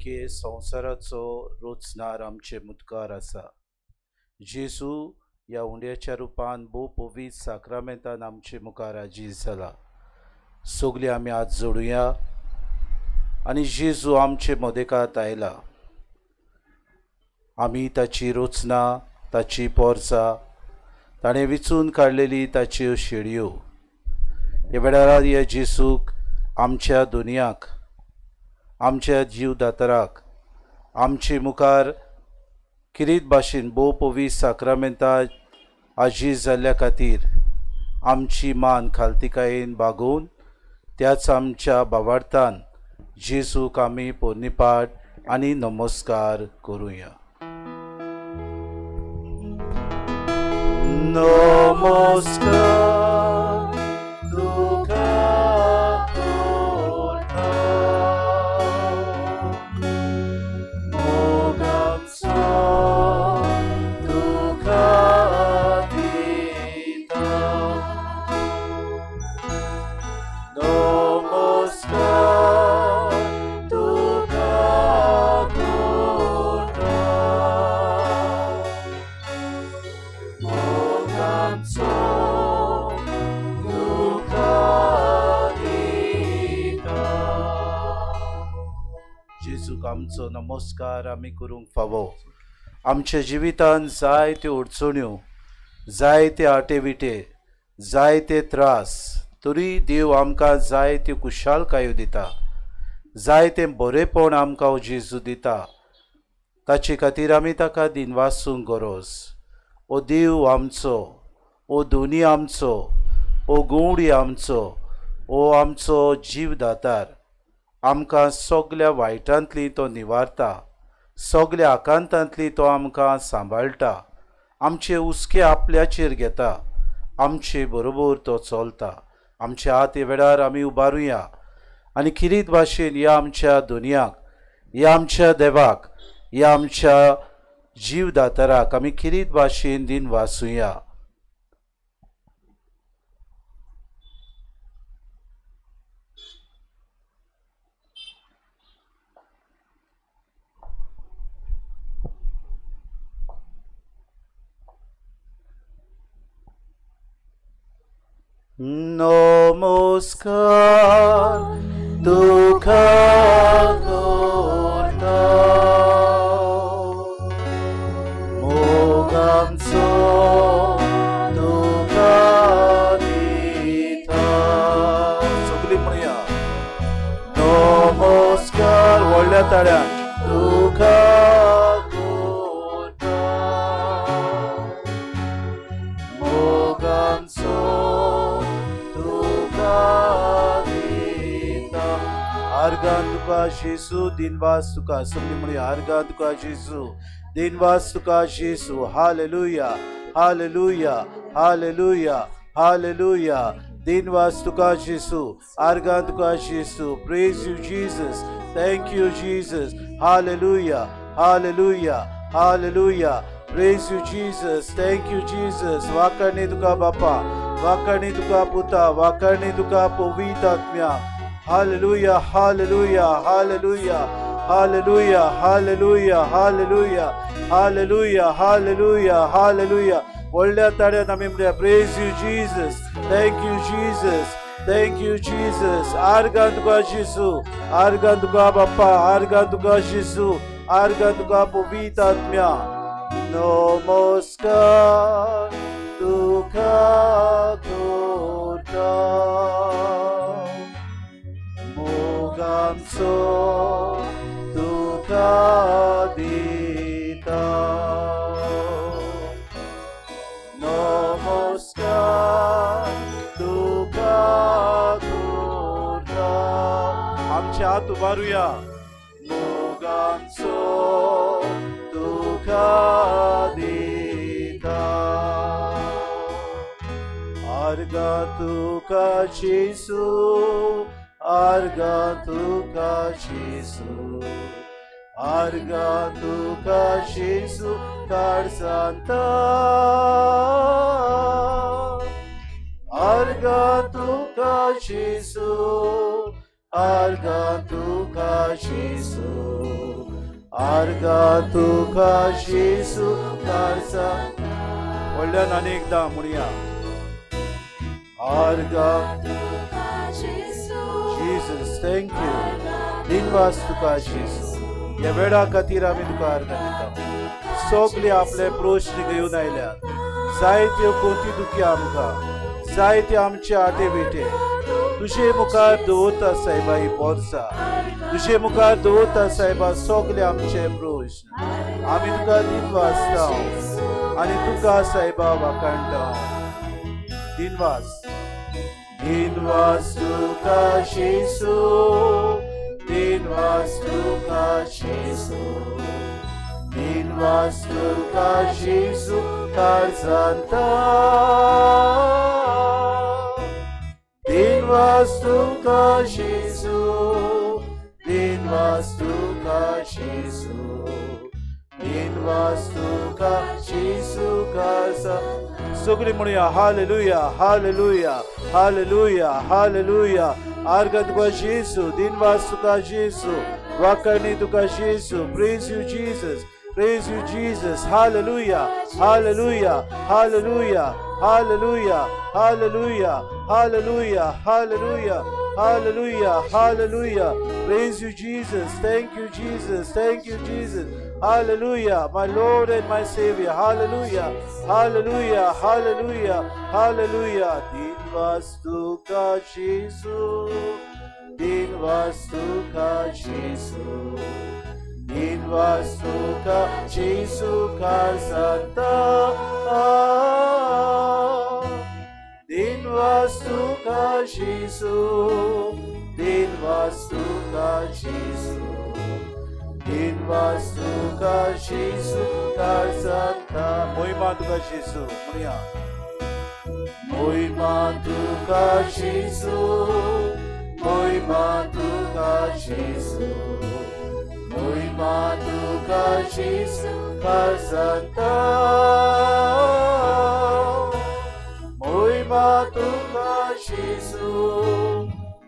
आख्खे संवसाराचो रोचणार आमचे मुदकार आसा. जेजू ह्या उंड्याच्या रुपान भोव पवित्र साक्रामेंतान आमचे मुखार आजीज जाला. सगळीं आमी हात जोडुया आनी जेजू आमचे मदेकात आयला. आमी ताची रचना, ताची पोरसां, ताणें विचून काडलेली ताच्यो शेळयो. ह्या वेळार ह्या जेजूक आमच्या दुनियाक, आमच्या जीवदातराक आमचे मुखार किरीत भाशेन भोव पवित्र साक्रामेंता आजीज जाल्ल्या खातीर आमची मान खालतिकायेन बागोवन त्याच आमच्या भावार्थान जेजूक आमी पोरणीपाठ आनी नमस्कार करुया. नमस्कार तुका करता, मोगाचो तुका दिता. नमस्कार तुका करता, मोगाचो तुका दिता. जेजूक आमचो नमस्कार आमी करूंक फावो. आमच्या जिवितान जायत्यो अडचण्यो, जायते आटेविटे, जायते त्रास, तरी देव आमकां जायत्यो खुशालकायो दिता, जायतें बरेंपण आमकां जेजू दिता. ताचे खातीर आमी ताका दिनवासूंक गरज. ओ देव आमचो, ओ दोनी आमचो, ओ गवडी आमचो, ओ आमचो जीवदातार, आमकां सगल्या वायटांतली तो निवारता, सगल्या आकांतांतली तो आमकां सांबाळटा, आमचे हुस्के आपल्याचेर घेता, आमचे बरोबर तो चलता. आमचे हात ह्या वेळार आमी उबारुया आनी किरीत भाशेन ह्या आमच्या दुनियाक, ह्या आमच्या देवाक, ह्या आमच्या जीवदाताराक आमी किरीत भाशेन दिन वासुया. नमस्कार तुका करता, मोगाचो तुका दिता. सगळीं म्हणया नमस्कार व्हडल्या ताळ्यान तुका करता, मोगाचो तुका दिता. आर्गां तुका जेजू, दिनवास तुका. सगळीं म्हणया आर्गां तुका जेजू, दिनवास तुका जेजू. Hallelujah, hallelujah, hallelujah, hallelujah. दिनवास तुका जेजू, आर्गां तुका जेजू. Praise you Jesus, thank you Jesus. Hallelujah, hallelujah, hallelujah. Praise you Jesus, thank you Jesus. वाकणी तुका बापा, वाकणी तुका पुता, वाकणी तुका पवित्र आत्म्या. Hallelujah, hallelujah, hallelujah, hallelujah, hallelujah, hallelujah, hallelujah, hallelujah, hallelujah. व्हडल्या ताळ्यान आमी म्हणया praise you Jesus, thank you Jesus, thank you Jesus. आर्गां तुका जेजू, आर्गां तुका बाप्पा, आर्गां तुका जेजू, आर्गां तुका पवित्र आत्म्या. नमस्कार तुका करता, मोगाचो तुका दिता. नमस्कार तुका करता. आमचे हात उबारुया. मोगाचो तुका दिता, आर्गां तुका जेजू, आर्गां तुका जेजू, आर्गां तुका जेजू काळजांता, आर्गां तुका जेजू, आर्गां तुका जेजू, आर्गा तुका जेजू काळजा. व्हडल्यान आनी एकदां म्हणया, आर्गा Jesus, thank you. दिनवास तुका जेजू, ह्या वेळा खातीर आमी तुका आर्गां दिता. सगळे आपले प्रश्न घेवन आयल्यात, जायत्यो कोती दुखी आमकां, जायते आमचे आटे विटे तुजे मुखार दवरता सायबा. ही पोरसा तुजे मुखार दवरता सायबा, सगळे आमचे प्रश्न आमी तुका दिनवासता आनी तुका सायबा वाखाणटा. दिनवास, दिनवास तुका जेजू, दिनवास तुका जेजू, दिनवास तुका जेजू काळजांता. दिनवास तुका जेजू, दिनवास तुका जेजू, दिनवास तुका जेजू काळजा. सगळी म्हणूया हालेलुया, हालेलुया, हालेलुया, हालेलुया. आर्गां तुका जेजू, दिनवास तुका जेजू, वाखाणी तुका जेजू. Praise you Jesus, praise you Jesus. Hallelujah, hallelujah, hallelujah, hallelujah, hallelujah, hallelujah, hallelujah, hallelujah, hallelujah. Praise you Jesus, thank you Jesus, thank you Jesus. Hallelujah, my Lord and my Savior. Hallelujah, hallelujah, hallelujah, hallelujah. दिनवास तुका जेजू, दिनवास तुका जेजू, दिनवास तुका जेजू काळजांता. दिनवास तुका जेजू, दिनवास तुका जेजू, दिनवास तुका जेजू काळजांता. मोहिमा तुका जेजू म्हणया, मोहिमा तुका जेजू, मोहिमा तुका जेजू, मोहिमा तुका जेजू काळजांता. मोहिमा तुका जेजू,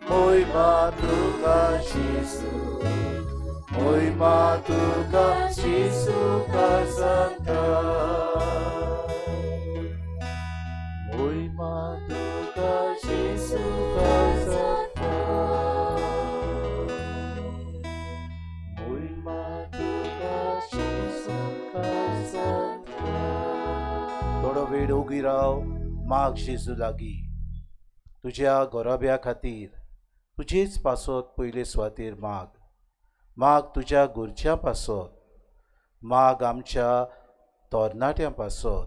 मोहिमा तुका जेजू, मोहिमा तुका जेजू काळजांता. मोहिमा तुका जेजू काळजांता. मोहिमा तुका जेजू काळजांता. थोडो वेळ ओगी राव, माग जेजू लागीं. तुज्या गोराब्या खातीर तुजेच पासत पयले सुवातेर माग. माग तुज्या घरच्यां पासत, माग आमच्या तरणाट्यां पासत,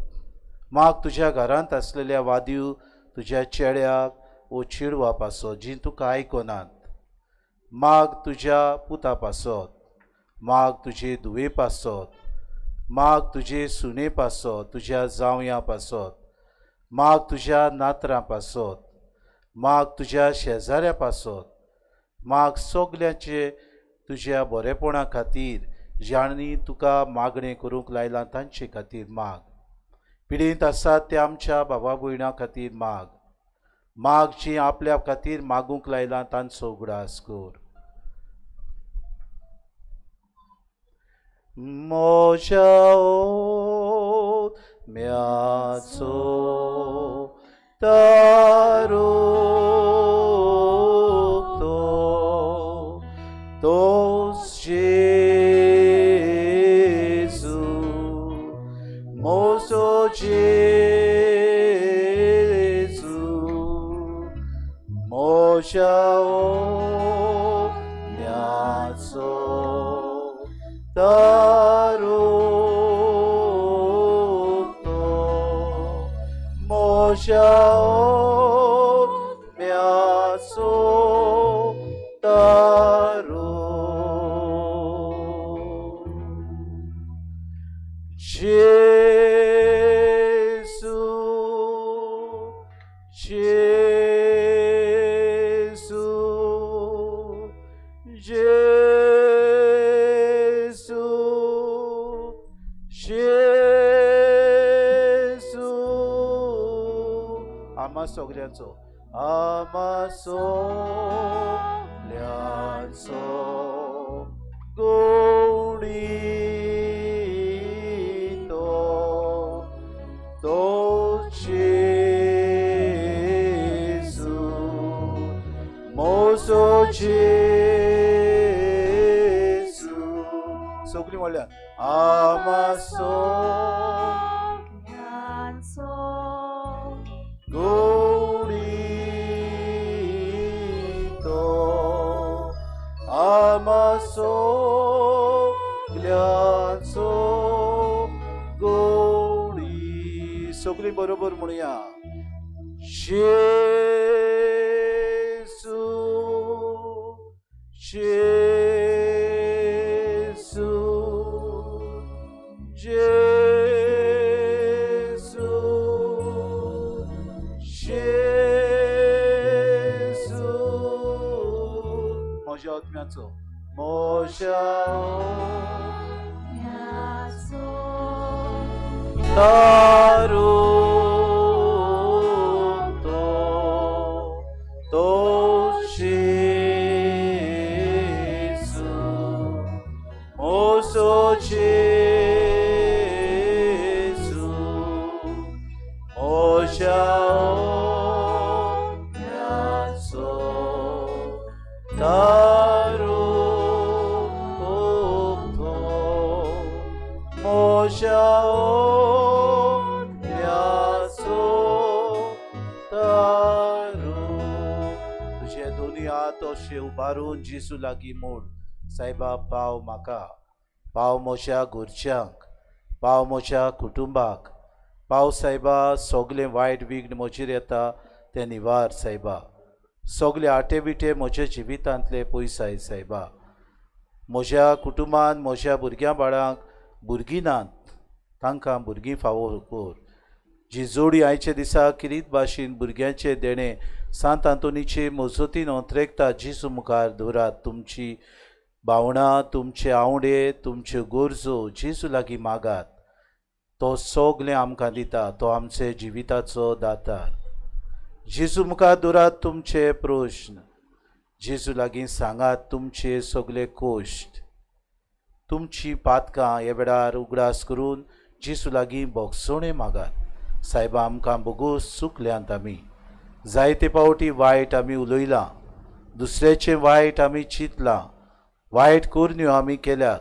माग तुज्या घरांत आसलेल्या वादीव तुज्या चेड्याक वो चेडवा पासत जीं तुका आयकनात. माग तुज्या पुता पासत, माग तुजे धुवे पासत, माग तुजे सुने पासत, तुज्या जावयां पासत, माग तुज्या नातरां पासत, माग तुज्या शेजाऱ्या पासत, माग सगल्यांचे तुज्या बरेपणा खातीर जांणी तुका मागणें करूंक लायलां तांचे खातीर माग. पिडेंत आसात ते आमच्या बाबा भयणां खातीर माग. माग जी आपल्या खातीर मागूंक लायलां तांचो उगडास कर. म्हज्या आत्म्याचो तारो तोच जेजू, म्हजो जेजू, म्हज्या आत्म्याचो तारो तो, म्हज्या आत्म्याचो तारो. जेजू, जेजू, जेजू, जेजू. आमा सगळ्यांचो, आमा सगळ्यांचो गुण तो तो जेजू मोजो जेजू. सगळीं म्हणल्यार आमासो गुडीतो आमासो सगळ्यांचो गोडी. सगळीं बरोबर म्हणया जेजू जेजू जेजू जेजू म्हज्या आत्म्याचो म्हज्या तारू तो तो जेजू मोजो जेजू म्हज्या आत्म्याचो तारू तो म्हज्या आत्म्याचो तारू. तुजे दोनी हात अशे उबारून जेजू लागीं मोड. सायबा पाव म्हाका, पाव म्हज्या घरच्यांक, पाव म्हज्या कुटुंबाक, पाव सायबा सगलें वायट विघ्न म्हजेर येता तें निवार सायबा. सगले आटे विटे म्हज्या जिवितांतले पयसाय सायबा. म्हज्या कुटुंबान म्हज्या भुरग्यां बाळांक भुरगीं नात तांकां भुरगीं फावो कर. जी जोडी आयच्या दिसा किरीत भाशेन भुरग्यांचें देणें सांत आंतोनीचे मजतीन अंत्रेकता जेजू मुखार दवरात. तुमची भावणां, तुमचे आवडे, तुमच्यो गरजो जेजू लागीं मागात. तो सगलें आमकां दिता, तो आमचे जिविताचो दातार. जेजू मुखार दवरात तुमचे प्रश्न, जेजू लागीं सांगात तुमचे सगले कोश्ट. तुमची पातकां ह्या वेळार उगडास करून जेजू लागीं भोगसणें मागात. सायबा आमकां बोगोस चुकल्यांत आमी, जायते पावटी वायट आमी उलयलां, दुसऱ्याचें वायट आमी चिंतलां, वायट करण्यो आमी केल्यात,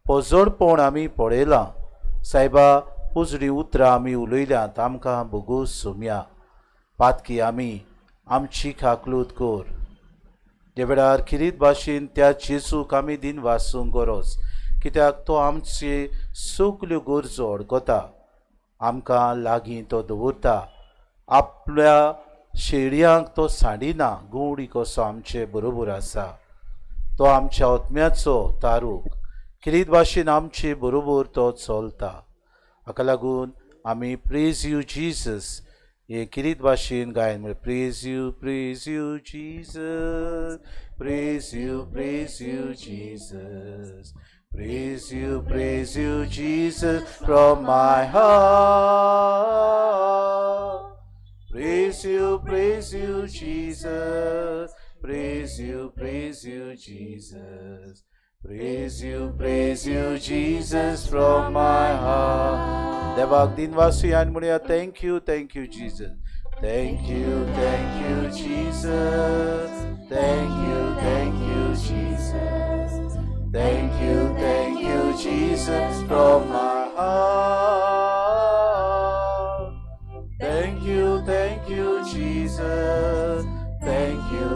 पोजोडपण आमी पळयलां. सायबा पोजडीं उतरां आमी उलयल्यांत, आमकां बोगोस सोमया. पातकी आमी आमची खाकलूत कर. ह्या वेळार खिरीत भाशेन त्या जेजूक आमी दिन वासूंक गरज, कित्याक तो आमची सगल्यो गरजो अडकता, आमकां लागीं तो दवरता. आपल्या शेळयांक तो सांडिना, गोडी कसो आमचे बरोबर आसा. तो आमच्या आत्म्याचो तारूक, किरीत भाशेन आमचे बरोबर तो चलता. हाका लागून आमी प्रेज you Jesus हे किरीत भाशेन गायन म्हळें. Praise you Jesus, praise you Jesus, praise you Jesus from my heart. Praise you Jesus, praise you Jesus, praise you Jesus from my heart. देवाक दिनवासी आनी म्हणया thank you Jesus, thank you Jesus, thank you Jesus, thank you Jesus from my heart. Thank you Jesus, thank you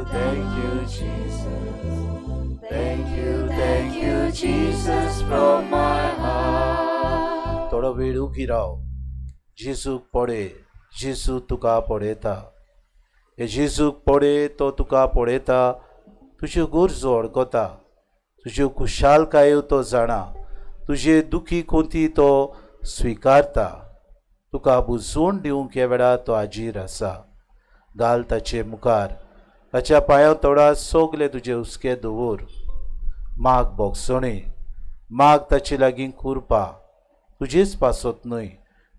Jesus, thank you Jesus from my heart. थोडो वेळ उगी राव, जेजूक पळय, जेजू तुका पळयता. हे जेजूक पळय, तो तुका पळयता, तुज्यो गरजो अडकता, तुज्यो खुशालकायो तो जाणा, तुजे दुखी कोंती तो स्विकारता. तुका बुजवण दिवंक ह्या वेळार तो हाजीर आसा. घाल ताचे मुखार, ताच्या पांयां तोडा सगले तुजे हुस्के दवर. माग भोगसणें, माग ताचे लागीं कुरपा, तुजेच पासत न्हय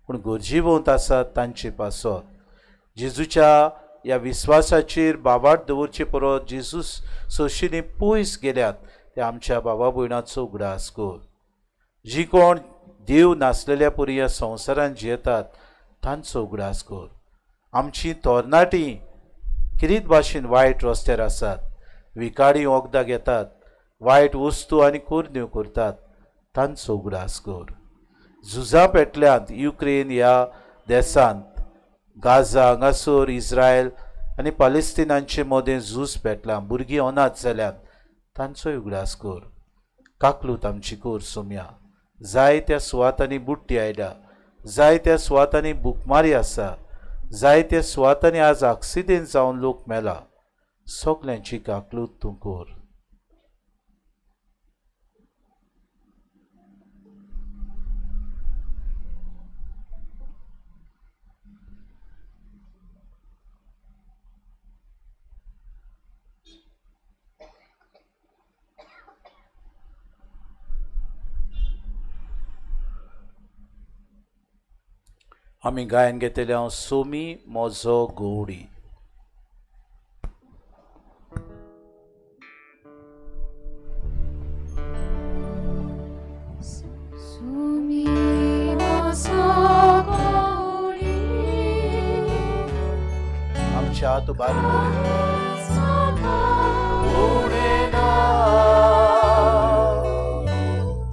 पूण गरजेवंत आसात तांचे पासत. जेजूच्या ह्या विस्वासाचेर बाबाट दवरचे परत जेजू सोशींनी पयस गेल्यात ते आमच्या बाबा भयणाचो उगडास कर. जी कोण देव नासलेल्या पुरी ह्या संवसारान जियेतात तांचो उगडास कर. आमची तरणाटी किरीत भाशेन वायट रस्त्यार आसात, विकाडी वखदां घेतात, वायट वस्तू आनी कोरण्यो करतात, तांचो उगडास कर. झुजां पेटल्यांत युक्रेन ह्या देशांत, गाझा हांगासर इस्रायल आनी पालेस्तिनांचे मदें झूज पेटलां, भुरगीं अनाथ जाल्यांत, तांचोय उगडास कर. काकलूत आमची कर सोम्या. जायत्या सुवातांनी बुडटी आयल्या, जायत्या सुवातांनी भुकमारी आसा, जायत्या सुवातांनी आज आक्सिडेंट जावन लोक मेला. सगल्यांची काकलूत तूं कर. आमी गायन घेतले हांव सोमी म्हजो गौडी. सोमी म्हजो गौडी, आमच्या हात उबारून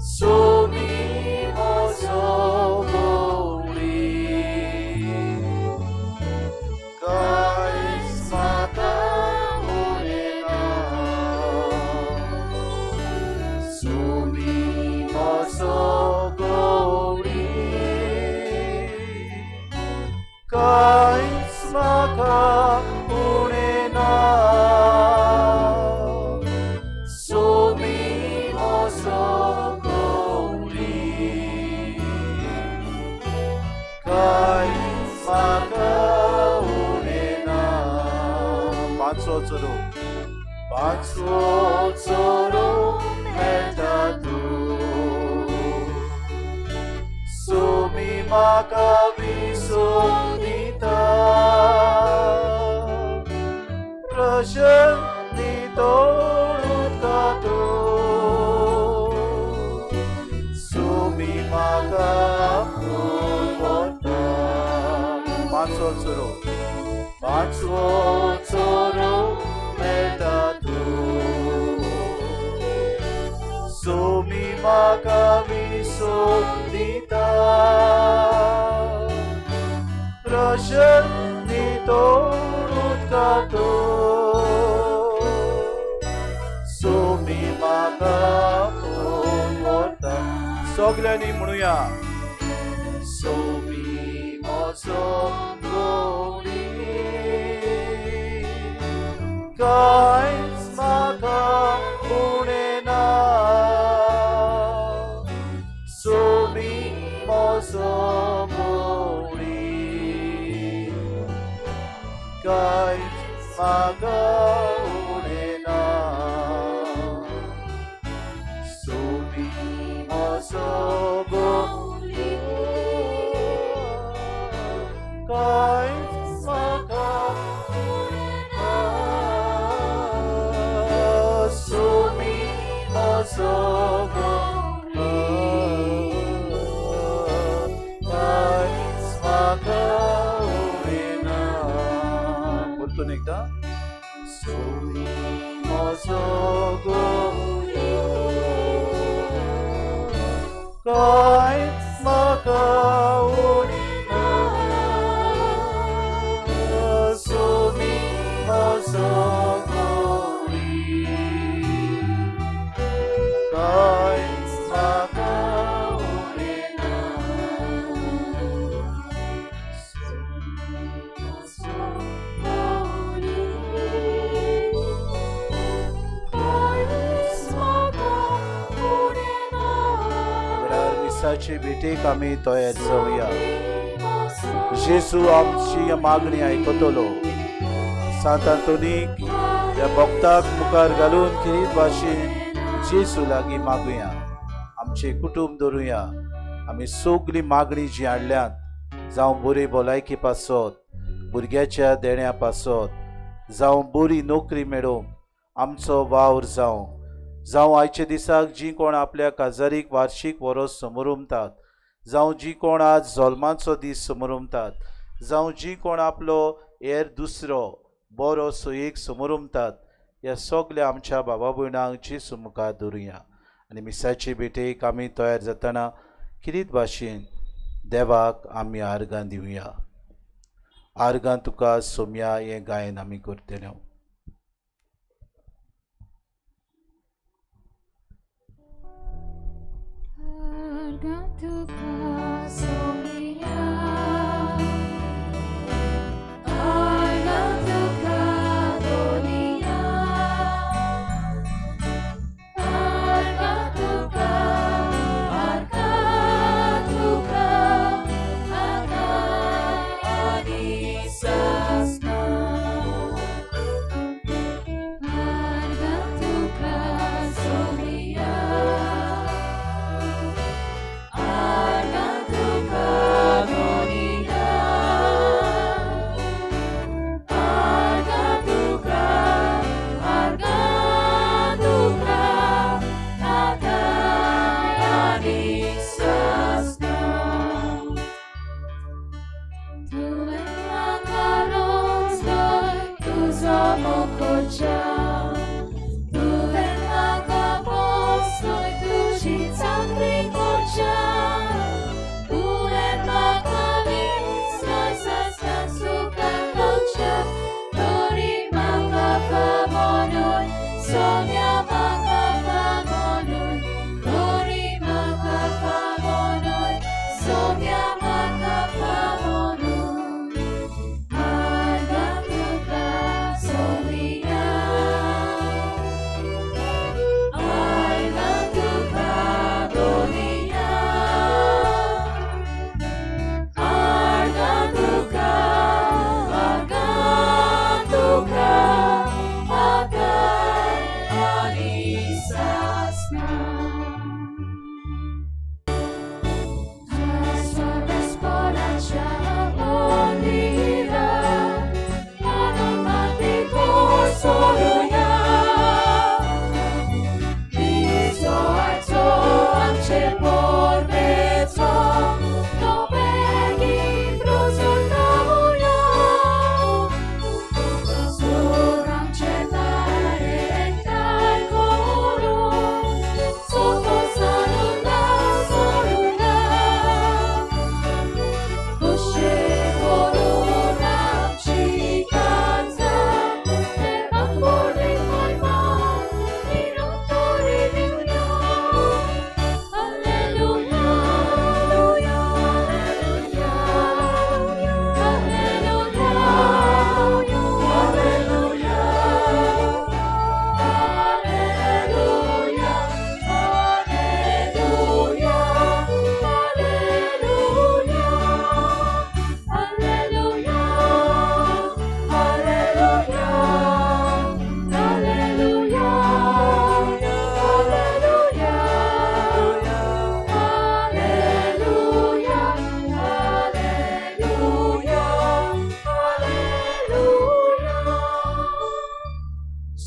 सोमी म्हजो गौडी, कांयच म्हाका उणें ना. सोमी म्हजो गौडी, कांयच म्हाका उणें ना. सोमी म्हजो गौडी, कांयच म्हाका उणें ना. पांचवो चरो, पांचवो चरो मेळटा तूं, सोमी म्हाका विसोवन दिता, प्रसन्न तोडूंका तूं, सोमी म्हाका आपोवन व्हरता. पांचवो चरो, पांचवो चरो मेळटा तूं, सोमी म्हाका विसोवन दिता, प्रसन्न तोडूंका तूं, सोमी म्हाका आपोवन व्हरता. सगल्यांनी म्हणुया, सोमी म्हजो गौडी, कांयच म्हाका उणें ना. सोमी म्हजो गौडी, कांयच म्हाका उणें ना. सोमी म्हजो गौडी, कांयच म्हाका उणें ना. सोमी म्हजो गौडी, कांयच म्हाका उणें ना. परतून एकदां, सोमी म्हजो गौडी, कांयच म्हाका उणें ना. सोमी म्हजो गौडी, कांयच म्हाका उणें ना. वेळार मिसाचे भेटेक आमी तयार जावया. जेजू आमची मागणी आयकतलो. सांत आंतोनीक ह्या भक्ताक मुखार घालून खेरीत भाशेन जेजू लागीं मागुया. आमचें कुटुंब धरुया. आमी सगळी मागणी जी हाडल्यात, जावं बरी भलायकी पासत, भुरग्याच्या देण्या पासत, जावं बरी नोकरी मेळोवंक, आमचो वावर जावं, जावं आयच्या दिसाक जीं कोण आपल्या काजारीक वार्षीक वरोस समरुमतात, जावं जीं कोण आज जल्माचो दीस समरुमतात, जावं जीं कोण आपलो हेर दुसरो बरो सोयीक समरुमतात, ह्या सगल्या आमच्या बाबा भयणांक जेजू मुखार दवरुया. आनी मिसाचे भेटेक आमी तयार जातना किरीत भाशेन देवाक आमी आर्गां दिवया. आर्गां तुका सोमया हें गायन आमी करतले. आर्गां तुका सोमया, आर्गां तुका दोनिया, आर्गां तुका, आर्गां तुका, आर्गां आनी सासना. आर्गां तुका सोमया, आर्गां तुका दोनिया, आर्गां तुका, आर्गां तुका, आर्गां आनी सासना. तुवें म्हाका रोजलो तुजो मोकोच्या, तुवें म्हाका पोसलोय तुजी चाकरी करच्या, तुवें म्हाका विसलोय सासना सुखाक घालच्या, तरी म्हाका फावोनूय सोम्या म्हाका फावोनूय, तरी म्हाका फावोनूय सोम्या म्हाका फावोनूय. आर्गां तुका सोमया, आर्गां तुका दोनिया, आर्गां तुका, आर्गां तुका, आर्गां आनी सासना.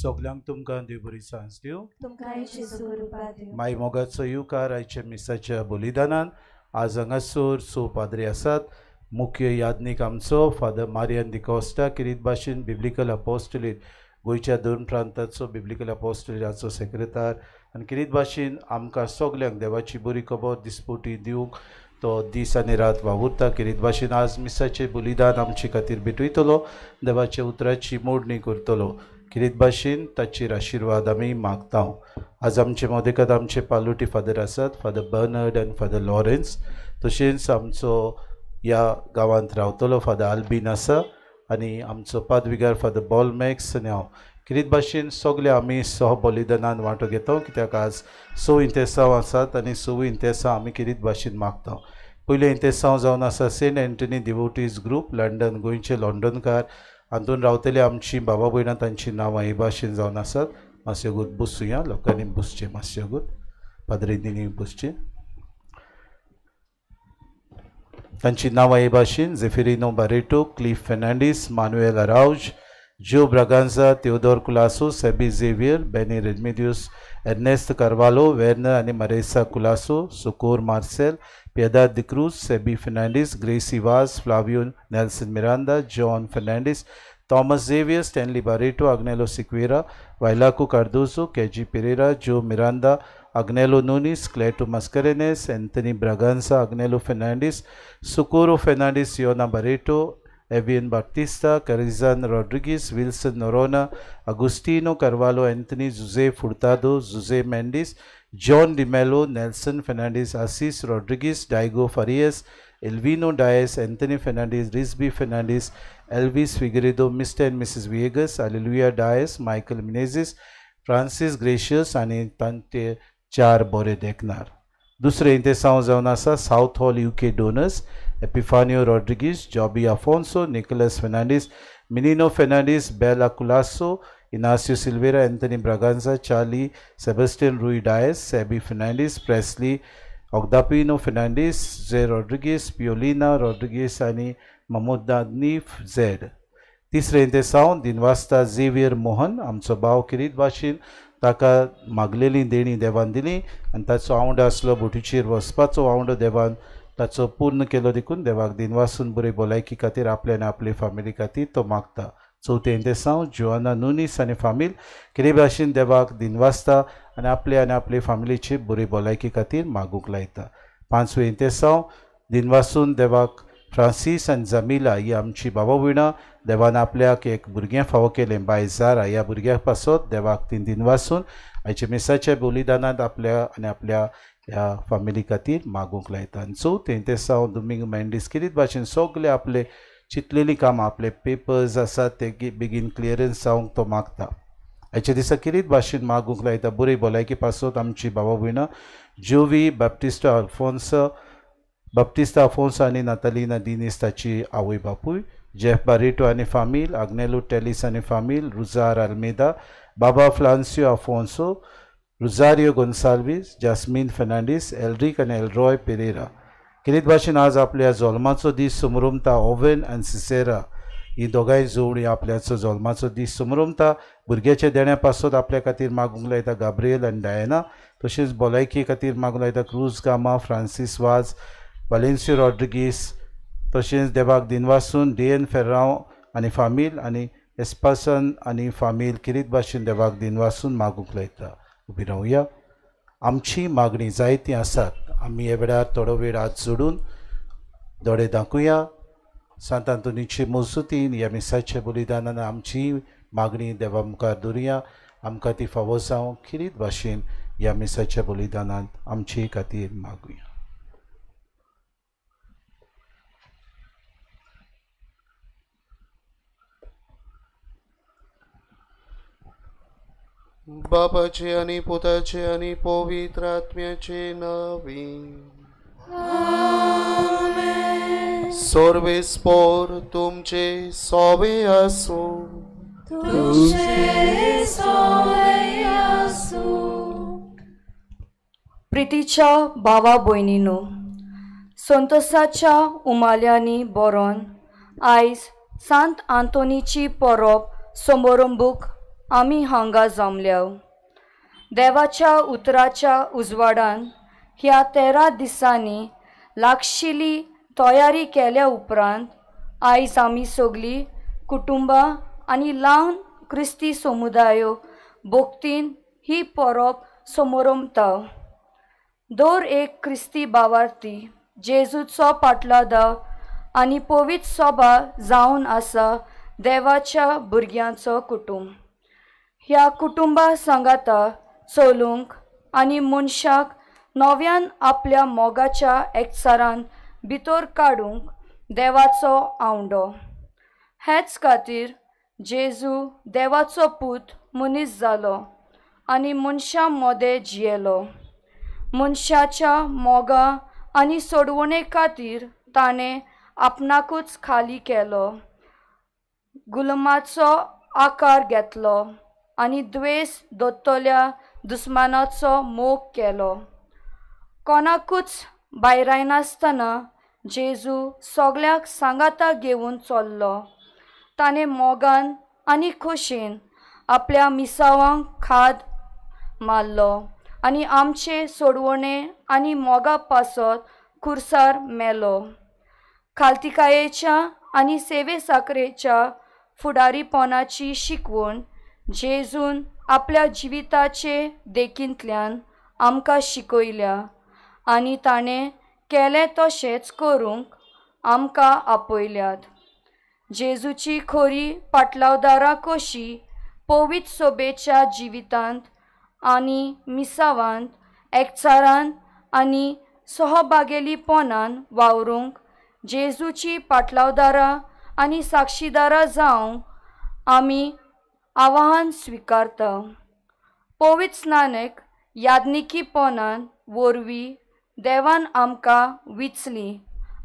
सगल्यांक तुमकां देव बरी सांज दिवं. तुमकांय जेजू कृपा दिवं. माई मोगाचो येवकार आयच्या मिसाच्या बलिदानान. आज हांगासर स पाद्री आसात. मुख्य याज्ञीक आमचो फादर मारियन डिकॉस्टा, किरीत भाशेन बिब्लिकल अपोस्टलीट गोंयच्या दोन प्रांताचो बिब्लिकल अपोस्टलीटाचो सेक्रेतार, आनी किरीत भाशेन आमकां सगल्यांक देवाची बरी खबर दिसपोटी दिवंक तो दीस आनी रात वावुरता. किरीत भाशेन आज मिसाचें बलिदान आमचे खातीर भेटयतलो, देवाच्या उतराची मोडणी करतलो. किरीत भाशेन ताचेर आशिर्वाद आमी मागता. आज आमचे मदेकात आमचे पालुटी फादर आसात, फादर बर्नर्ड आनी फादर लॉरेन्स. तशेंच आमचो ह्या गांवांत रावतलो फादर आल्बीन आसा आनी आमचो पादविगार फादर बॉलमॅक्स आनी हांव. किरीत भाशेन सगळे आमी सह बलिदानान वांटो घेता, कित्याक आज स इंतेसांव आसात आनी सवूय इंतेसांव आमी किरीत भाशेन मागता. पयलें इंतेसांव जावन आसा Saint Anthony devotees group London, गोंयचे लंडनकार. हातून रावतले आमची बाबा भयणां, तांची नांवां हे भाशेन जावन आसात. मातशें गूत बसुया, लोकांनी बसचें मातशें गूत, पाद्रींनी बसचें. तांची नांवां हे भाशेन Zeferino Barreto, Cliff Fernandes, Manuel Araujo, Joe Braganza, Theodore Colaco, Seby Xavier, Benny Remedios, Ernest Carvalho, Werner आनी Marisa Colaco, Socorro Marcel, Piedade D'Cruz, Seby Fernandes, Gracy Vaz, Flavio Nelson Miranda, John Fernandes, Thomas Xavier, Stanley Barreto, Agnelo Sequeira, Vailaco Cardozo, KG Pereira, Joe Miranda, Agnelo Nunes, Cleto Mascarenhas, Anthony Braganza, Agnelo Fernandes, Socorro Fernandes, Siona Barreto, Evian Baptista, Carizan Rodrigues, Wilson Norona, Agustino Carvalho, Anthony Jose Furtado, Jose Mendes, John D'Mello, Nelson Fernandes, Assis Rodrigues, Daigo Farias, Elvino Dias, Anthony Fernandes, Risby Fernandes, Elvis Figueiredo, Mr and Mrs Viegas, Alleluia Dias, Michael Menezes, Francis Gracious आनी तांचे चार बोरे देखणार. दुसरें इंतेसांव जावन आसा South Hall UK donors Epifanio Rodrigues, Joby Afonso, Nicholas Fernandes, Minino Fernandes, Bela Colaco, Inacio Silveira, Anthony Braganza, Charlie Sebastian Rui Dias, Seby Fernandes, Presley Ogdapino Fernandes, J Rodrigues, Piolina Rodrigues आनी Mohammad Z. तिसरें इंतेसांव दिनवास्ता Xavier Mohan आमचो भाव किरीत भाशेन ताका मागलेली देणी देवान दिली आनी ताचो आवंडो आसलो बोटीचेर वचपाचो आवंडो देवान ताचो पूर्ण केलो देखून देवाक दिनवासून बरी भलायकी खातीर आपल्या आनी आपले फामिली खातीर तो मागता. चवथें इंतेसांव जोआना नुनीस आनी फामील कितें भाशेन देवाक दिनवासता आनी आपले आनी आपले फामिलीची बरी भलायकी खातीर मागूंक लायता. पांचवें इंतेसांव दिनवासून देवाक फ्रांसीस आनी जमिला ही आमची बाबा भयणां देवान आपल्याक एक भुरगें फावो केलें बाय जारा ह्या भुरग्या पासत देवाक तीन दिनवासून आयच्या मिसाच्या बलिदानांत आपल्या आनी आपल्या ह्या फामिली खातीर मागूंक लायता. आनी चवथें इंतेसांव दुमिंग मेंडीस किरीत भाशेन सगळे आपले चिंतलेलीं कामां आपले पेपर्स आसात ते बेगीन क्लियरन्स जावंक तो मागता. आयच्या दिसा किरीत भाशेन मागूंक लायता बरी भलायकी पासत आमची बाबा भयणां जोवी बाप्टिस्टा अल्फोन्स बाप्टिस्टा अफोन्स आनी नातालिना दिनीस ताची आवय बापूय, जेफ बारेटो आनी फामील, आग्नेलो टेलिस आनी फामील, रुजार आल्मेदा, बाबा फ्लान्सियो अफोन्सो, रुजारियो गोन्साल्वीस, जास्मीन फर्नांडीस, एल्ड्रिक आनी एलरॉय पेरेरा. किरीत भाशेन आज आपल्या जल्माचो दीस समरमता ओवेन आनी सिसेरा ही दोगांय जोडी आपल्याचो जल्माचो दीस समरमता. भुरग्याच्या देण्या पासत आपल्या खातीर मागूंक लायता गाब्रियल आनी डायना, तशेंच भलायकी खातीर मागूंक लायता क्रूज गामा, फ्रांसीस वाज, वालेन्सियो रॉड्रिगीस, तशेंच देवाक दिनवासून डिएन फेर्रांव आनी फामील आनी एस्पासन आनी फामील किरीत भाशेन देवाक दिनवासून मागूंक लायता. उबी रावया. आमची मागणी जायतीं आसात, आमी ह्या वेळार थोडो वेळ हात जोडून दोळे दाखोवया. सांत आंतोनीचे मजूतीन ह्या मिसाच्या बलिदानान आमची मागणी देवा मुखार दवरुया. आमकां ती फावो जावं किरीत भाशेन ह्या मिसाच्या बलिदानांत आमचे खातीर मागुया. बापाचे आनी पुताचे आनी पवित्र आत्म्याचे नांवी. आमेन. सर्वेस्पोर तुमचे सोवे आसूं. तुमचे सोवे आसूं. प्रितीच्या भावा भयणीनो, संतोसाच्या उमाल्यांनी बरोवन आयज सांत आंतोनीची परब समारंभूक आमी हांगा जमल्या. देवाच्या उतराच्या उजवाडान ह्या 13 दिसांनी लागशिल्ली तयारी केल्या उपरांत आयज आमी सगळीं कुटुंबां आनी ल्हान क्रिस्ती समुदायो भक्तीन ही परब समोरमता. दर एक क्रिस्ती भावार्थी जेजूचो पाटलादा आनी पवित्र सभा जावन आसा देवाच्या भुरग्यांचो कुटुंब. ह्या कुटुंबा सांगाता चलूंक आनी मनशाक नव्यान आपल्या मोगाच्या एकचारान भितर काडूंक देवाचो आवंडो. हेच खातीर जेजू देवाचो पूत मनीस जालो आनी मनशां मदें जियेलो. मनशाच्या मोगा आनी सोडवणे खातीर ताणें आपणाकूच खाली केलो, गुलमाचो आकार घेतलो आनी द्वेस दवरतल्या दुस्मानाचो मोग केलो. कोणाकूच भायरायनासतना जेजू सगळ्यांक सांगाता घेवन चल्लो. ताणें मोगान आनी खोशेन आपल्या मिसावांक खाद मारलो आनी आमचे सोडवणे आनी मोगा पासत खुर्सार मेलो. खालतिकायेच्या आनी सेवे साकरेच्या फुडारीपणाची शिकवण जेजून आपल्या जिविताचे देखींतल्यान आमकां शिकयल्या आनी ताणें केलें तशेंच करूंक आमकां आपयल्यात. जेजूची खोरी पाटलावदारां कशी पवित्र सोबेच्या जिवितांत आनी मिसावांत एकचारान आनी सहभागेलीपणान वावरूंक जेजूची पाटलावदारां आनी साक्षीदारां जावंक आमी आवाहन स्विकारता. पवित्र स्नानक याज्ञिकीपणान वरवीं देवान आमकां विचली,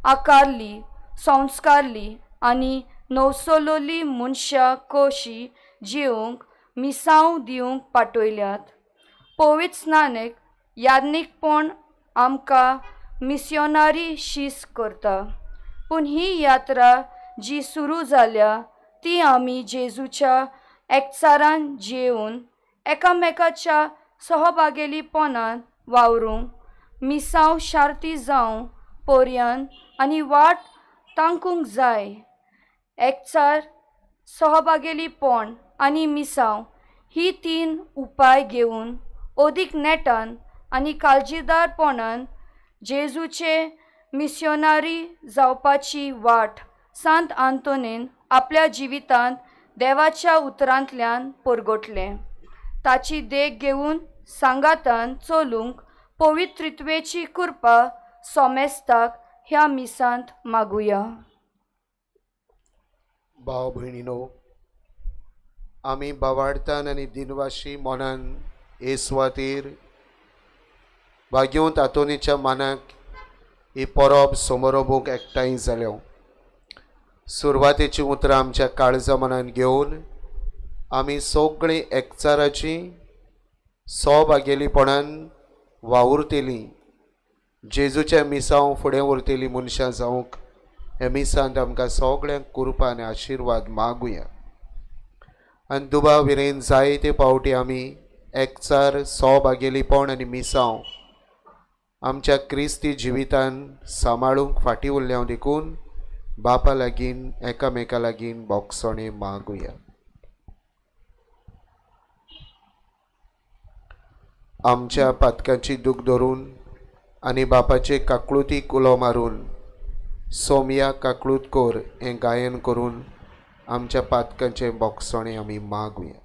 आकारली, संस्कारली आनी नवसोलोली मनशां कशी जिवंक मिसांव दिवंक पाठयल्यात. पवित्र स्नानक याज्ञिकपण आमकां मिस्योनारी शीस करता, पूण ही यात्रा जी सुरू जाल्या ती आमी जेजूच्या एकचारान जेवन एकामेकाच्या सहभागेलीपणान वावरूंक मिसांव शार्ती जावं पर्यंत आनी वाट तांकूंक जाय. एकचार, सहभागेलीपण आनी मिसांव ही तीन उपाय घेवन अदीक नेटान आनी काळजीदारपणान जेजूचे मिस्योनारी जावपाची वाट सांत आंतोनीन आपल्या जिवितांत देवाच्या उतरांतल्यान परगटलें. ताची देख घेवन सांगातान चलूंक पवित्रित्वेची कृपा सोमेस्ताक ह्या मिसांत मागुया. भाव भयणीनो, आमी बावाडतान आनी दिनवाशी मनान हे सुवातेर भाग्योंत आंतोनीच्या मानाक ही परब समरोबूंक एकठांय जाल्यो. सुरवातेची उतरां आमच्या काळजा मनान घेवन आमी सगळीं एकचाराची सहभागेलीपणान वावुरतली, जेजूच्या मिसांव फुडें उरतली मनशां जावंक हे मिसांत आमकां सगळ्यांक कृपा आनी आशिर्वाद मागुया. आनी दुबाव विरेन जायते पावटी आमी एकचार, सहभागेलीपण आनी मिसांव आमच्या क्रिस्ती जिवितान सांबाळूंक फाटीं उरल्या देखून बापा लागीं एकामेका लागीं बोगसणें मागुया. आमच्या पातकांची दूख धरून आनी बापाचे काकळुतीक उलो मारून सोमया काकळूत कोर हें गायन करून आमच्या पातकांचें बोगसणें आमी मागुया.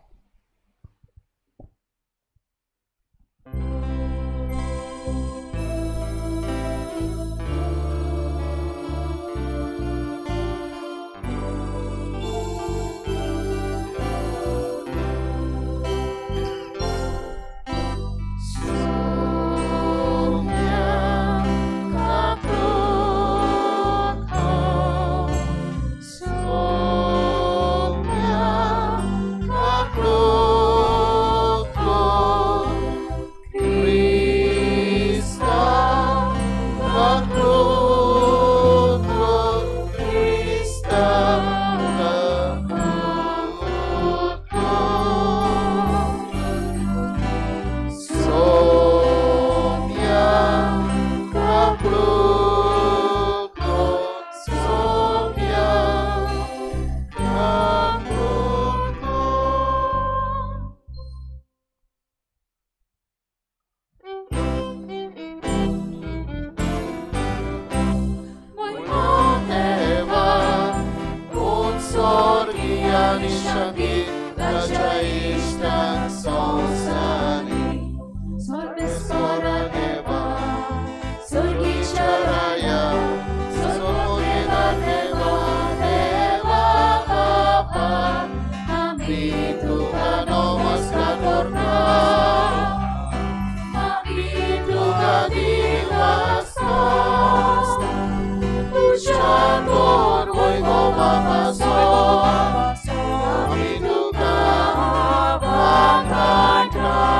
Bye.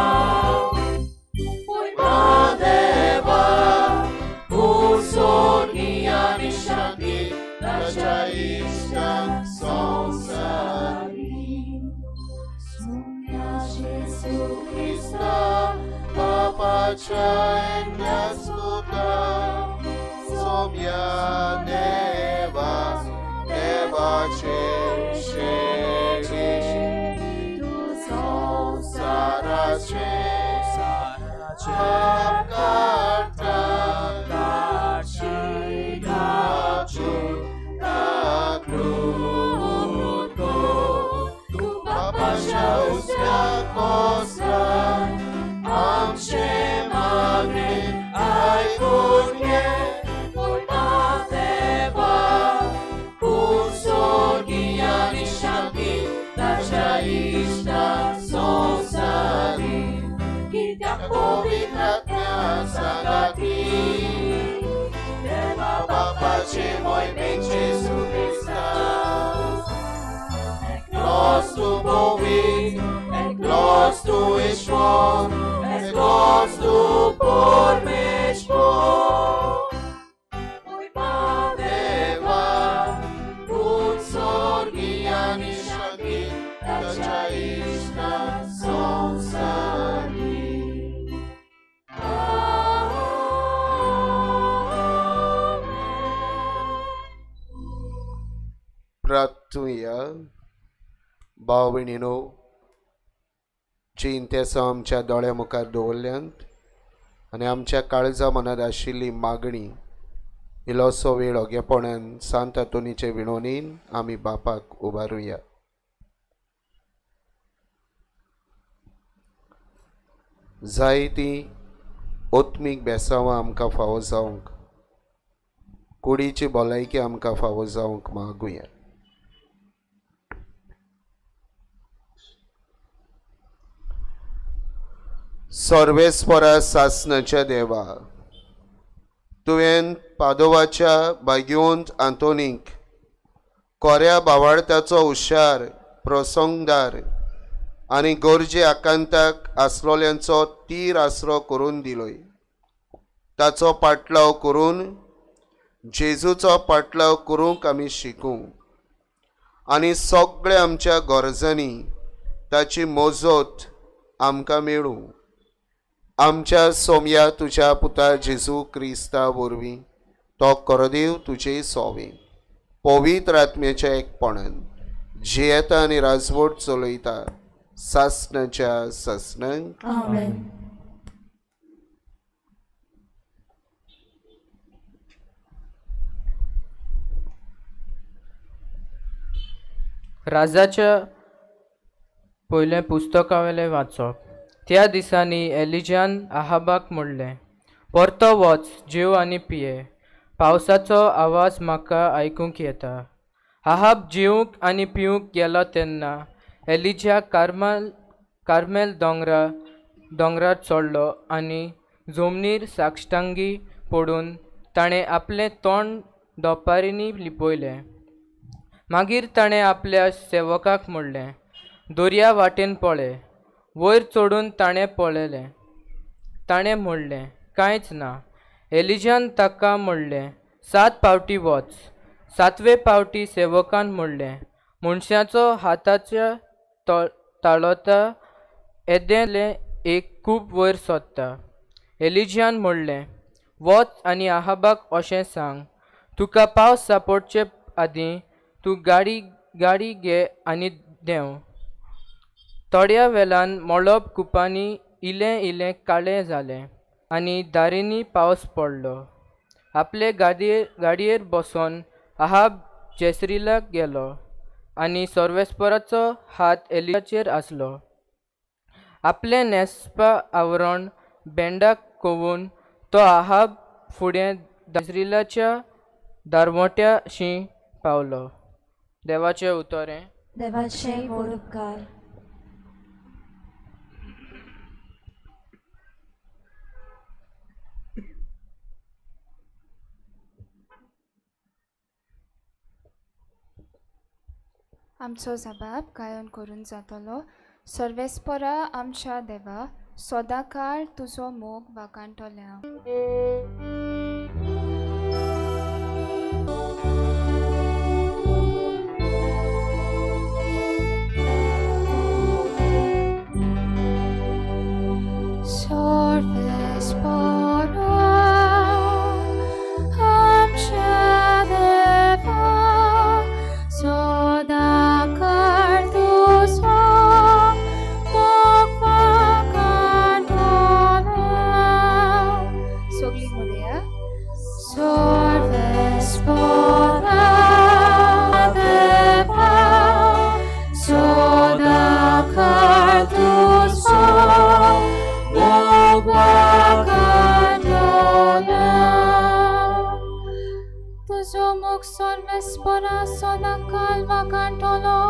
आमच्या एकल्याच पुता सोम्या देवा देवाचे शेळी संवसाराचे पाप काडटा तूं बापाच्या उजव्या बसला आमचें मागणें आयकून घे देवा तूं स्वर्गीय आनी शांती ताच्या इश्टा संवसारी कित्याक पवित्र आत्म्या सांगाती देवा बापाचे मोहिमेन जेजू क्रिस्ता एकलोच तूं पवित्र एकलोच तूं ईश्वर एकलोच तूं परमेश्वर देवा तूं स्वर्गीय आनी शांती ताच्या इश्टा संवसारी. प्रार्थुया. भाव भयणीनो, जीं तेसां आमच्या दोळ्या मुखार दवरल्यांत आनी आमच्या काळजा मनांत आशिल्ली मागणी इल्लोसो वेळ ओगेपणान सांत आंतोनीचे विणवणीन आमी बापाक उबारुया. जायतीं आत्मीक बेसांवां आमकां फावो जावंक, कुडीची भलायकी आमकां फावो जावंक मागुया. सर्वेस्परा सासनाच्या देवा, तुवें पादोवाच्या भाग्यवंत आंतोनीक कोऱ्या बावाळताचो हुशार प्रसंगदार आनी गरजे आकांताक आसलोल्यांचो तीर आसरो करून दिलोय. ताचो पाटलाव करून जेजूचो पाटलाव करूंक आमी शिकूं आनी सगळ्या आमच्या गरजांनी ताची मजत आमकां मेळूं. आमच्या सोम्या तुज्या पुता जेजू क्रिस्ता वरवीं तो करदेव तुजे सोवे पवित्र आत्म्याच्या एकपणान जियेता आनी राजवट चलयता सासनाच्या सासनाक. आमेन. राजाच्या पयलें पुस्तकावेलें वाचप. त्या दिसांनी एलिजान आहाबाक म्हणलें, परतो वच, जेव आनी पिये, पावसाचो आवाज म्हाका आयकूंक येता. आहाब जेवंक आनी पिवंक गेलो तेन्ना एलिजा कार्मेल दोंगरार चडलो आनी जमनीर साश्टांगी पडून ताणें आपलें तोंड दोपारींनी लिपयलें. मागीर ताणें आपल्या सेवकाक म्हणलें, दर्या वाटेन पळय. वयर चडून ताणें पळयलें. ताणें म्हणलें, कांयच ना. एलिजान ताका म्हणलें, 7 पावटी वच. 7वे पावटी सेवकान म्हणलें, मनशाचो हाताच्या ताळोता येदेलें एक खूब वयर सोदता. एलिजान म्हणलें, वच आनी आहाबाक अशें सांग, तुका पावस सापडचे आदीं तूं गाडी घे आनी देंव. थोड्या वेळान मळब कुपांनी इलें इलें काळें जालें आनी दारींनी पावस पडलो. आपले गाडयेर बसोन आहाब जेसरीलाक गेलो आनी सर्वेस्पराचो हात एलिजाचेर आसलो. आपलें न्हेसपा आवरण बेंडाक कोवून तो आहाब फुडें जेसरीलाच्या दारवट्याशी पावलो. देवाचें उतर हें. देवाचे व्हड उपकार. आमचो जबाब गायन करून जातलो. सर्वेस्परा आमच्या देवा, सदांकाळ तुजो मोग वाखाणटले. Sarves सर्वेस्परा सदांकाल वागांटलो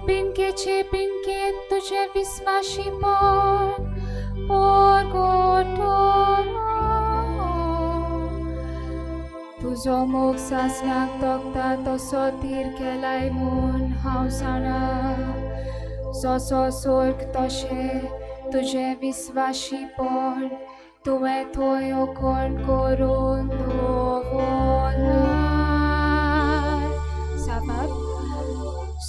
पिंकेचे पिंके तुझे विस्वाशीपण पोरगोटलो तुजो मोग सासणाक तोखता तसो तीर केलाय म्हूण हांव जाणा जसो स्वर्ग तशें तुजें विस्वाशीपण तुवें थंय कोण करून दवरलां साबाब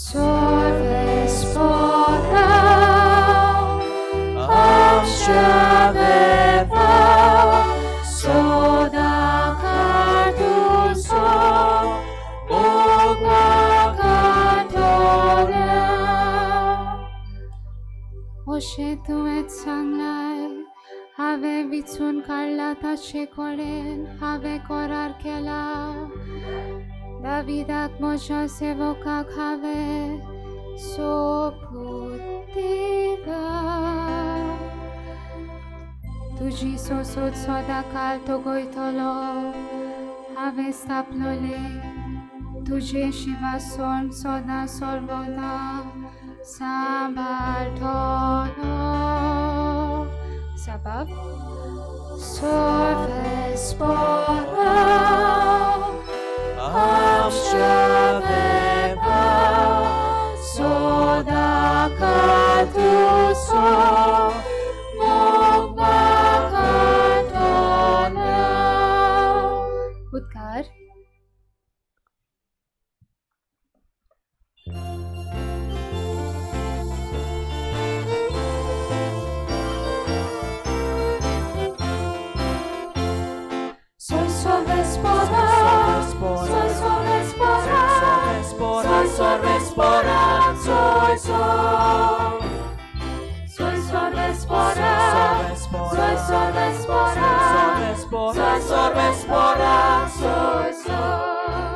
सर्वेस्परा आमच्या देवा सदांकाळ तुजो मोग वागांटलो अशें तुवें सांगलाय हांवें विचून काडला ताचे कडेन हांवें करार केला दाविदाक म्हज्या सेवकाक हांवें सोपूत दिला तुजी सोसूत सदांकाळ तगयतलो हांवें स्थापलोलें तुजें शिवासण सदां सर्वदा सांबाळटलो साबाब सर्वेस्परा आमच्या देवा सदांकाळ तुजो मोग वागांटलो उद्गार Soy sorvespora, soy sorvespora, soy sorvespora, soy soy. Soy sorvespora, soy sorvespora, soy sorvespora, soy soy.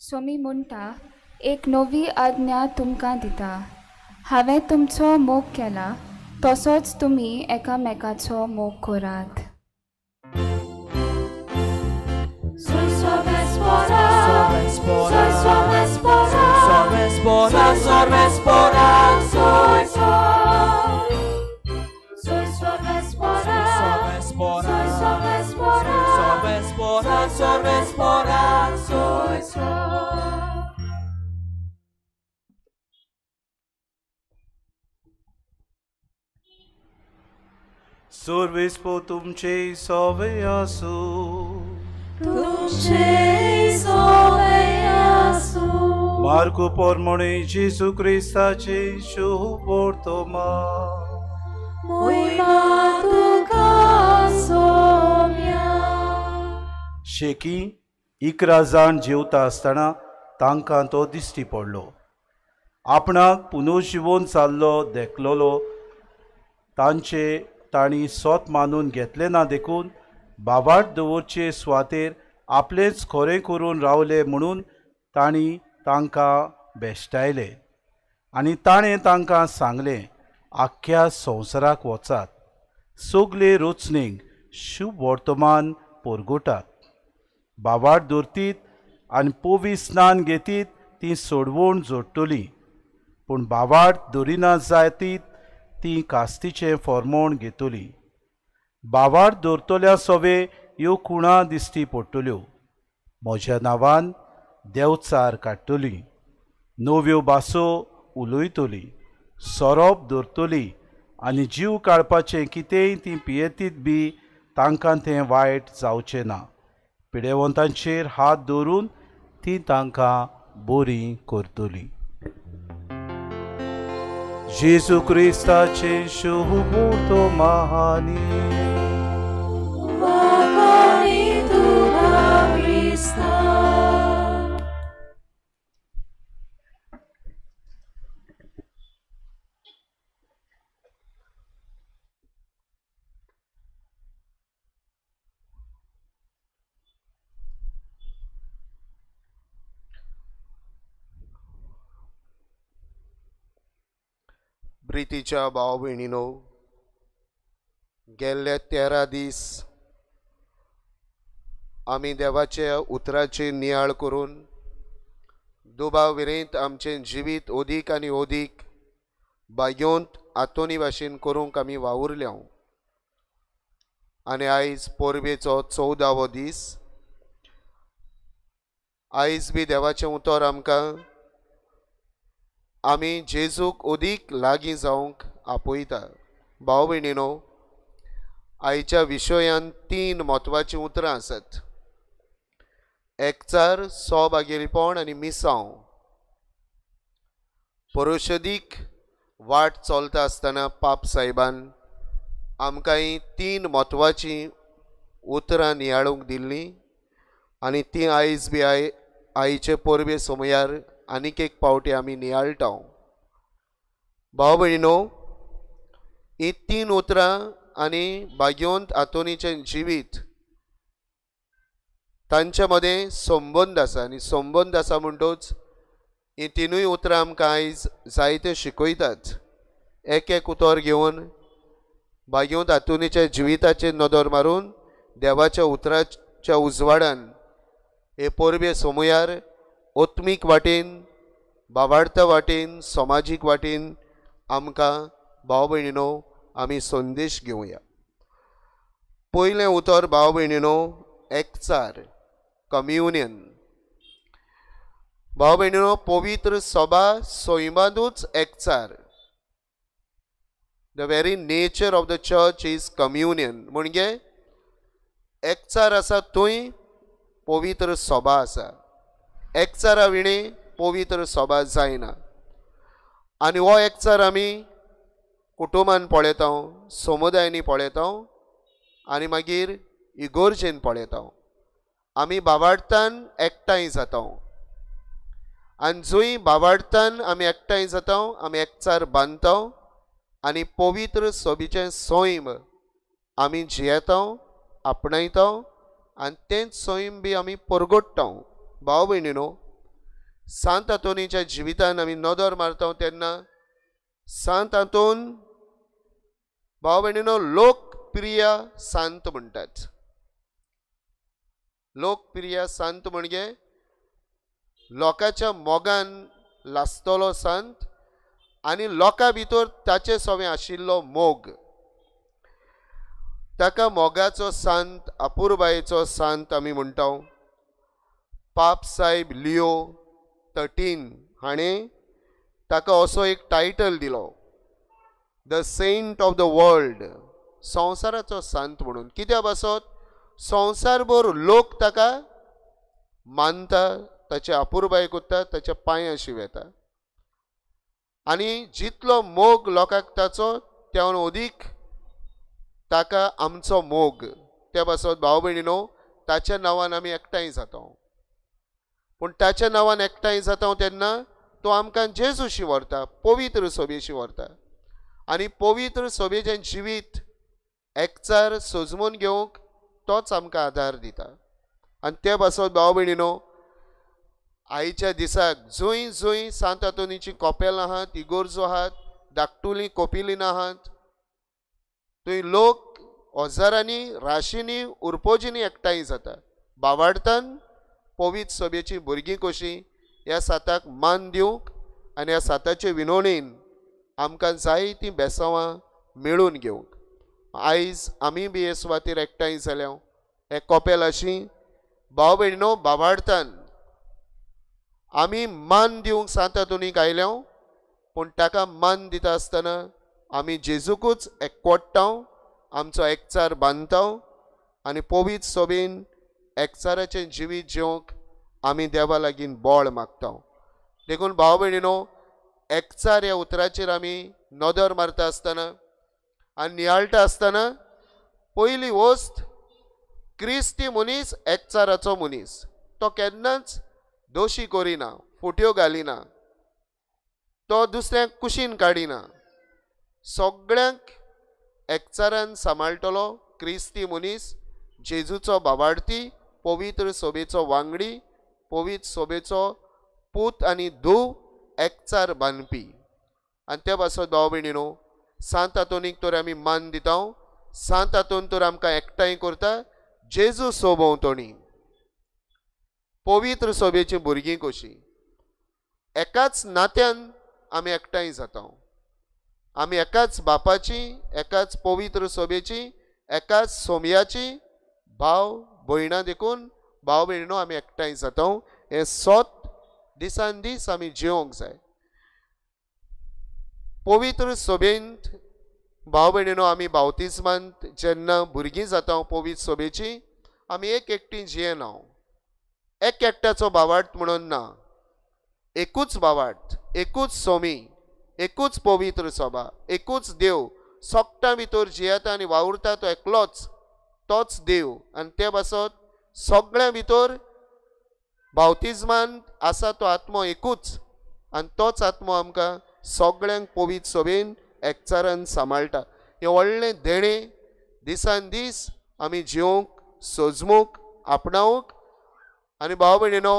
Swami म्हणटा एक नवी आज्ञा तुमकां दिता हांवें तुमचो मोग केला तसोच तुमी एकामेकाचो मोग करात. Soy sorvespora, soy sorvespora, soy sorvespora, soy soy. Soy sorvespora, soy sorvespora, soy sorvespora, soy soy. सर्वेस्पो तुमचे सोवे आसूं तुमचे सोवे आसूं. मार्कू पोरमोणे जेजू क्रिस्ताचे शुभ वर्तमान. मोहिमा तुका सोम्या. शेकी 11 जाण जेवता आसतना तांकां तो दिश्टी पडलो. आपणाक पुनर्जिवोन जाल्लो देखलोलो तांचे तांणी सोत मानून घेतलें ना देखून बाबाट दवरचे सुवातेर आपलेंच खरें करून रावले म्हणून तांणी तांकां भेश्टायले. आनी ताणें तांकां सांगलें, आख्ख्या संवसाराक वचात, सगले रचणेक शुभ वर्तमान परगटात. बाबाट दवरतीत आनी पवी स्नान घेतीत ती सोडवण जोडटली, पूण बाबाट दवरिना जायतीत ती कास्तीचें फॉर्मोण घेतली. बावार दवरतल्या सोवे ह्यो खुणा दिश्टी पडटल्यो. म्हज्या नांवान देवचार काडटली, नव्यो भासो उलयतली, सोरोप दवरतली आनी जीव काडपाचें कितेंय ती पियेतीत बी तांकां तें वायट जावचें ना. पिडेवंतांचेर हात दवरून ती तांकां बरी करतली. जेजू क्रिस्ताचे शुभ वर्तमानी. प्रितीच्या भाव भयणीनो, गेल्ले 13 दीस आमी देवाच्या उतराचे नियाळ करून दुबाव विरेंत आमचें जिवीत ओदीक आनी ओदीक बागयोंत आतोनी भाशेन करूंक आमी वावुरल्या. आनी आयज परबेचो 14वो दीस. आयज बी देवाचें उतर आमकां आमी जेजूक ओदीक लागीं जावंक आपयता. भाव भयणीनो, आयच्या विशयान 3 म्हत्वाचीं उतरां आसात. एकचार, सोभागेलीपण आनी मिसांव. परोशदीक वाट चलता आसतना पाप साहेबान आमकां 3 म्हत्वाचीं उतरां नियाळूंक दिल्लीं आनी तीं आयज बी आयचे परबे समयार आनीक एक पावटी आमी नियाळटा. भाव भयणीनो, ही 3 उतरां आनी भाग्यवंत आतोनीचें जिवीत तांचे मदें संबंद आसा आनी संबंद आसा म्हणटूच ही 3 उतरां आमकां आयज जायते शिकयतात. एक एक उतर घेवन भाग्यवंत आतोनीच्या जिविताचेर नदर मारून देवाच्या उतराच्या उजवाडान हे परबे समयार आत्मीक वाटेन, बावाडता वाटेन, समाजीक वाटेन आमकां भाव भयणीनो आमी संदेश घेवया. पयलें उतर भाव भयणीनो एकचार, कम्युनियन. भाव भयणीनो, पवित्र सभा सैमांतूच एकचार. The very nature of the church is communion. म्हणजे एकचार आसा थंय पवित्र सभा आसा. एकचारा विणें पवित्र सभा जायना. आनी हो एकचार आमी कुटुंबान पळयता, समुदायांनी पळयता आनी मागीर इगोर्जेन पळयता. आमी बावाडतान एकठांय जाता आनी जंय बावाडतान आमी एकठांय जाता आमी एकचार बांदता आनी पवित्र सभेचें सैम आमी जियेता, आपणायता आनी तेंच सैम बी आमी परगट्टा. भाव भयणीनो, सांत आंतोनीच्या जिवितान आमी नदर मारता तेन्ना सांत आंतोन भाव भयणीनो लोकप्रिय सांत म्हणटात. लोकप्रिय सांत म्हणजे लोकांच्या मोगान लासतलो सांत आनी लोकां भितर ताचे सवें आशिल्लो मोग. ताका मोगाचो सांत, अपुरबायेचो सांत आमी म्हणटा. पाप साहेब लियो 13 हाणें ताका असो एक टायटल दिलो, the saint of the world, संवसाराचो सांत म्हणून. कित्या पासत संवसारभर लोक ताका मानता, ताचे अपुरबाय करता, ताच्या पांयांशी वेता आनी जितलो मोग लोकांक ताचो त्यान अदीक ताका आमचो मोग. त्या पासत भाव भयणीनो, ताच्या नांवान आमी एकठांय जाता. पूण ताच्या नांवान एकठांय जाता तेन्ना तो आमकां जेजूशी व्हरता, पवित्र सभेशी व्हरता आनी पवित्र सभेचें जिवीत एकचार सजमून घेवंक तोच आमकां आदार दिता. आनी ते पासत भाव भयणीनो, आयच्या दिसाक जंय जंय सांत आंतोनीची कोपेलां आहात, इगोर्जो आहात, धाकटुलीं कोपिलीन आहात, थंय लोक हजारांनी, राशींनी, उरपोजींनी एकठांय जाता. बावाडतान पवित्र सभेची भुरगीं कशीं ह्या साताक मान दिवंक आनी ह्या साताचे विनवणेन आमकां जायतीं बेसांवां मेळून घेवंक. आयज आमी बी हे सुवातेर एकठांय जाल्या हे कोपेलाशी भाव भयणीनो बावाडतान आमी मान दिवंक सांत आंतोनीक आयल्या, पूण ताका मान दिता आसतना आमी जेजूकूच एकवट्टा, आमचो एकचार बांदता आनी पवित्र सभेन एकचाराचें जिवीत जिवंक आमी देवा लागीं बळ मागता. देखून भाव भयणीनो, एकचार ह्या उतराचेर आमी नदर मारता आसतना आनी नियाळटा आसतना पयली वस्त, क्रिस्ती मनीस एकचाराचो मनीस. तो केन्नाच दोशी करिना, फुट्यो घालिना, तो दुसऱ्यांक कुशीन काडिना, सगळ्यांक एकचारान सांबाळटलो क्रिस्ती मनीस, जेजूचो बाबाडती, पवित्र सभेचो वांगडी, पवित्र सभेचो पूत आनी धूव, एकचार बांदपी. आनी ते पासत भाव भयणीनो, सांत आंतोनीक तर आमी मान दिता, सांत आंतोन तर आमकां एकठांय करता जेजू सोभोंवतणी. पवित्र सभेचीं भुरगीं कशीं एकाच नात्यान आमी एकठांय जाता. आमी एकाच बापाची, एकाच पवित्र सभेची, एकाच सोमयाची भाव भयणां देखून भाव भयणो आमी एकठांय जाता. हें सत दिसान दीस आमी जिवंक जाय. पवित्र सभेंत भाव भयणीनो आमी बावतिज्मांत जेन्ना भुरगीं जाता पवित्र सभेची आमी एक एकटीं जियेना. एक एकट्याचो भावार्थ म्हणून ना, एकूच भावार्थ, एकूच सोमी, एकूच पवित्र सभा, एकूच देव सगटां भितर जियेता आनी वावुरता तो एकलोच, तोच देव. आनी ते पासत सगळ्यां भितर बावतिज्मांत आसा तो आत्मो एकूच आनी तोच आत्मो आमकां सगळ्यांक पवित्र सभेन एकचारान सांबाळटा. हें व्हडलें देणें दिसान दीस आमी जिवंक, सजमूंक, आपणावंक आनी भाव भयणीनो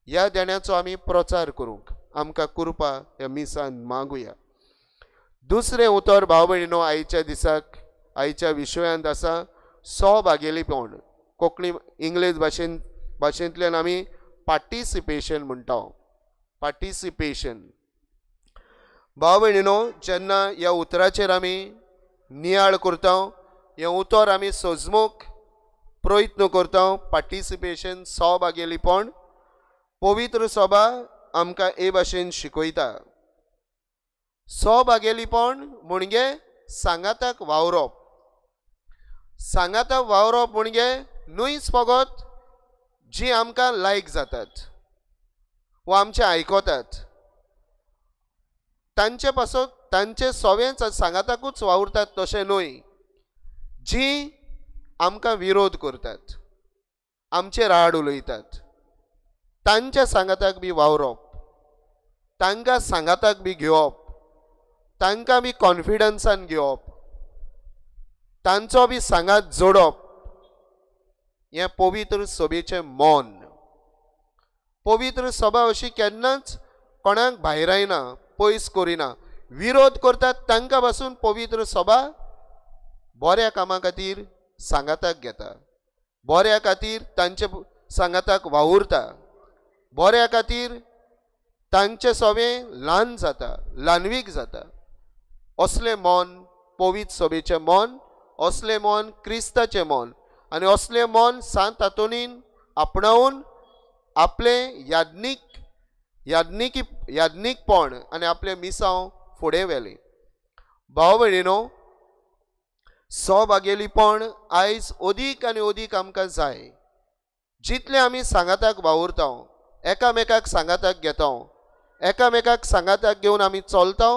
ह्या देण्याचो आमी प्रचार करूंक आमकां कृपा ह्या मिसान मागुया. दुसरें उतर भाव भयणीनो आयच्या दिसाक आयच्या विशयांत आसा सहभागेलीपण. कोंकणी इंग्लीश भाशेंतल्यान आमी पार्टिसिपेशन म्हणटा. पार्टिसिपेशन भाव भयणीनो जेन्ना ह्या उतराचेर आमी नियाळ करता, हें उतर आमी सजमूंक प्रयत्न करता. पार्टिसिपेशन, सहभागेलीपण पवित्र सभा आमकां हे भाशेन शिकयता. सहभागेलीपण म्हणजे सांगाताक वावरप. सांगाताक वावरप म्हणजे न्हूच फकत जी आमकां लायक जातात वा आमचें आयकतात तांचे पासत तांचे सवेंच सांगाताकूच वावुरतात तशें न्हय, जी आमकां विरोध करतात, आमचेर आड उलयतात तांच्या सांगाताक बी वावरप, तांकां सांगाताक बी घेवप, तांकां बी कॉन्फिडन्सान घेवप, तांचो बी सांगात जोडप हें पवित्र सभेचें मन. पवित्र सभा अशी केन्नाच कोणाक भायरायना, पयस करिना. विरोध करतात तांकां पासून पवित्र सभा बऱ्या कामा खातीर सांगाताक घेता, बऱ्या खातीर तांचे सांगाताक वावुरता, बऱ्या खातीर तांचे सवें ल्हान जाता, ल्हानवीक जाता. असलें मन पवित्र सभेचें मन, असलें मन क्रिस्ताचें मन आनी असलें मन सांत आंतोनीन आपणावन आपलें याज्ञिकपण आनी आपलें मिसांव फुडें व्हेलें. भाव भयणीनो सहभागेलीपण आयज अदीक आनी अदीक आमकां जाय. जितलें आमी सांगाताक वावुरता, एकामेकाक सांगाताक घेता, एकामेकाक सांगाताक घेवन आमी चलता,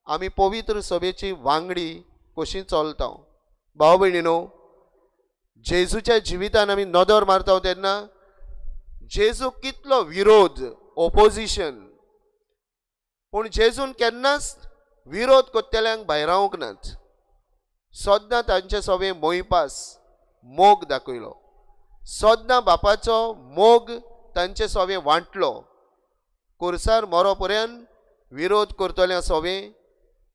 आमी पवित्र सभेची वांगडी कशी चलता. भाव भयणीनो जेजूच्या जिवितान आमी नदर मारता तेन्ना जेजू कितलो विरोध, ओपोजिशन, पूण जेजून केन्नाच विरोध करतल्यांक भायरावंक नात. सद्दां तांचे सवें मोयपास, मोग दाखयलो, सद्दां बापाचो मोग तांचे सवें वांटलो. कुर्सार मरो पर्यंत विरोध करतल्या सवें,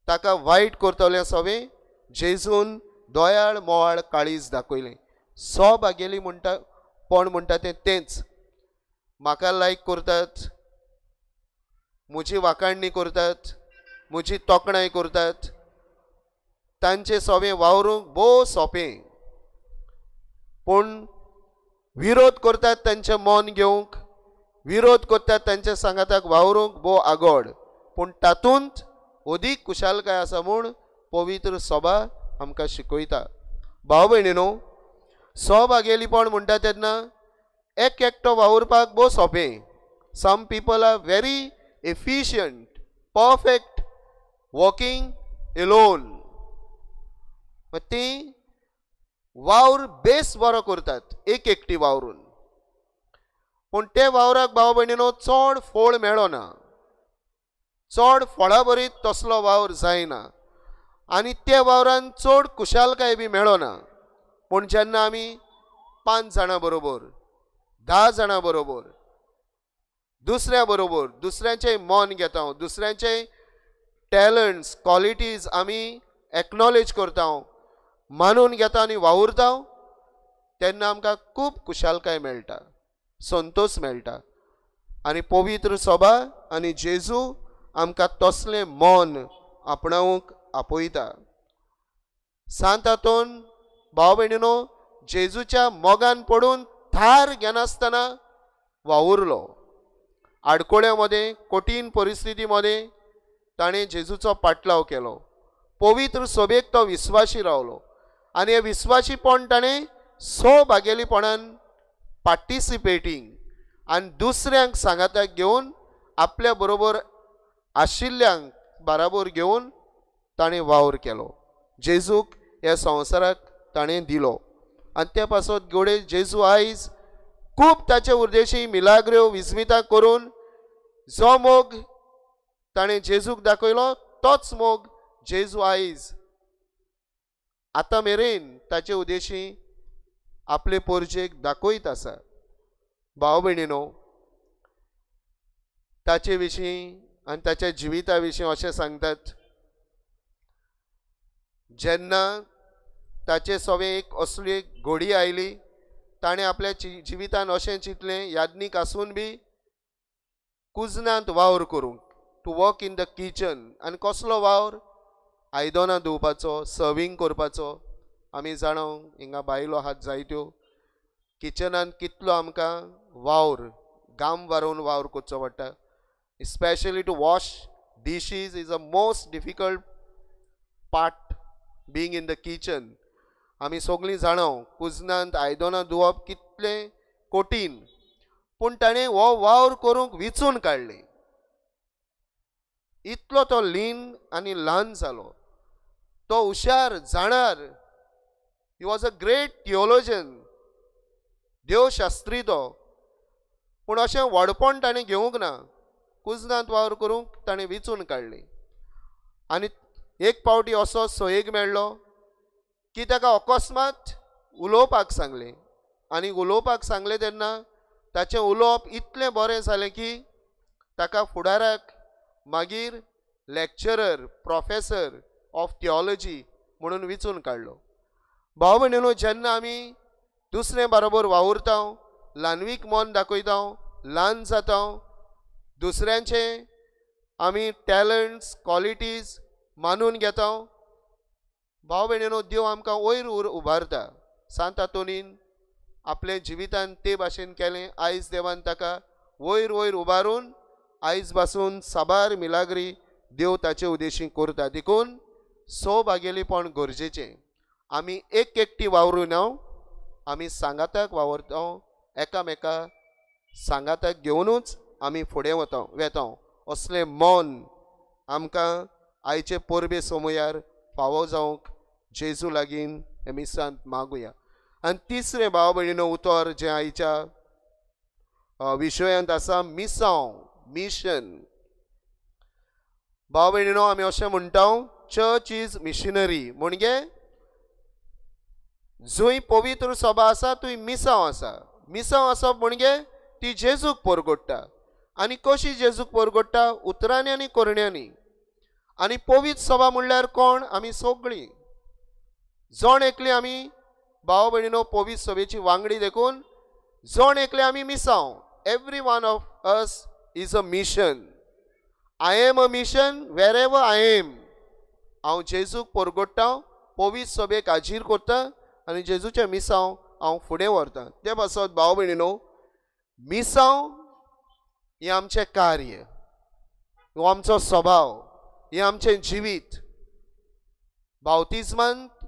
ताका वायट करतल्या सवें जेजून दयाळ मोवाळ काळीज दाखयलें. सहभागेली म्हणटा पण म्हणटा तें तेंच. म्हाका लायक करतात, म्हजी वाखाणणी करतात, म्हजी तोखणाय करतात, तांचे सवें वावरूंक भोव सोंपें. पूण विरोध करतात तांचें मन घेवंक, विरोध करतात तांच्या सांगाताक वावरूंक भोव आगोड. पूण तातूंत अदीक कुशालकाय आसा म्हूण पवित्र सभा आमकां शिकयता. भाव भयणीनो सहभागेलीपण म्हणटा तेन्ना एक एकटो वावुरपाक भोव सोंपें. Some people are very efficient, perfect working alone. ती वावर बेस बरो करतात एक एकटी वावरून, पूण ते वावराक भाव भयणीनो चड फळ मेळना, चड फळां भरीत तसलो वावर जायना आनी त्या वावरान चड कुशालकाय बी मेळना. पूण जेन्ना आमी 5 जाणां बरोबर, 10 जाणां बरोबर, दुसऱ्या बरोबर दुसऱ्यांचें मन घेता, दुसऱ्यांचे टॅलंट्स, क्वॉलिटीज आमी एक्नॉलेज करता, मानून घेता आनी वावुरता, तेन्ना आमकां खूब खुशालकाय मेळटा, संतोश मेळटा. आनी पवित्र सभा आनी जेजू आमकां तसलें मन आपणावंक आपयता. सांत आंतोन भाव भयणीनो जेजूच्या मोगान पडून थार घेनासतना वावुरलो. आडकोळ्या मदें, कठीण परिस्थिती मदें ताणें जेजूचो पाटलाव केलो. पवित्र सभेक तो विस्वाशी रावलो आनी हें विस्वाशीपण ताणें सौभागेलीपणान पार्टिसिपेटींग आनी दुसऱ्यांक सांगाताक घेवन आपल्या बरोबर आशिल्ल्यांक बराबर घेवन ताणें वावर केलो. जेजूक ह्या संवसाराक ताणें दिलो आनी ते पासत घोडे जेजू आयज खूब ताचे उर्देशी मिलाग्र्यो विस्मिता करून जो मोग ताणें जेजूक दाखयलो तोच मोग जेजू आयज आतां मेरेन ताचे उद्देशी आपले पोरजेक दाखयत आसा. भाव भयणीनो, ताचे विशीं आनी ताच्या जिविता विशीं अशें सांगतात, जेन्ना ताचे सवे एक असली एक घोडी आयली ताणें आपल्या जिवितान अशें चिंतलें, याज्ञीक आसून बी कुजनांत वावर करूंक, to work in the kitchen. आनी कसलो वावर? आयदनां धुवपाचो, सर्वींग करपाचो. आमी जाणा हिंगा बायलो आहात जायत्यो, किचनान कितलो आमकां वावर, घाम वारोवन वावर करचो पडटा. Specially to wash dishes is a most difficult part being in the kitchen. आमी सगळीं जाणा कुजनांत आयदनां धुवप कितलें कठीण, पूण ताणें हो वावर करूंक विचून काडलें. इतलो तो लीन आनी ल्हान जालो. तो हुशार, जाणार, he was a great theologian, देवशास्त्री तो. पूण अशें व्हडपण ताणें घेवंक ना. कुजनांत वावर करूंक ताणें विचून काडलें. आनी एक पावटी असो सोयेक मेळ्ळो की ताका अकस्मात उलोवपाक सांगलें आनी उलोवपाक सांगलें तेन्ना ताचें उलोवप इतलें बरें जालें की ताका फुडाराक मागीर लॅक्चरर, प्रोफेसर ऑफ थियोलॉजी म्हणून विचून काडलो. भाव भयणीनो, जेन्ना आमी दुसरे बरोबर वावुरता, ल्हानवीक मन दाखयता, ल्हान जाता, दुसऱ्यांचे आमी टॅलंट्स, क्वॉलिटीज मानून घेता, भाव भयणीनो देव आमकां वयर उबारता. सांत आंतोनीन आपल्या जिवितान ते भाशेन केलें. आयज देवान ताका वयर वयर उबारून आयज पासून साबार मिलाग्री देव ताचे उद्देशी करता. देखून सौभागेलीपण गरजेचें. आमी एक एकटी वावरूं ना, आमी सांगाताक वावरता, एकामेका सांगाताक घेवनूच आमी फुडें वता. असलें मन आमकां आयचे परबे समयार फावो जावंक जेजू लागीं हे मिसांत मागुया. आनी तिसरें भाव भयणीनो उतर जें आयच्या विशयांत आसा, मिसांव, मिशन. भाव भयणीनो, आमी अशें म्हणटा, चर्च is missionary. म्हणजे जंय पवित्र सभा आसा थंय मिसांव आसा. मिसांव आसप म्हणजे ती जेजूक परगोडटा. आनी कशी जेजूक परगोडटा? उतरांनी आनी करण्यांनी. आनी पवित्र सभा म्हणल्यार कोण? आमी सगळीं जण एकली आमी भाव भयणीनो पवित्र सभेची वांगडी. देखून जण एकले आमी मिसांव. Every one of us is a mission. I am a mission wherever I am. हांव जेजूक परगोडटा, पवित्र सभेक हाजीर करता आनी जेजूचें मिसांव हांव फुडें व्हरता. ते पासत भाव भयणीनो मिसांव हें आमचें कार्य, हो आमचो स्वभाव, हें आमचें जिवीत. बावतिज्मांत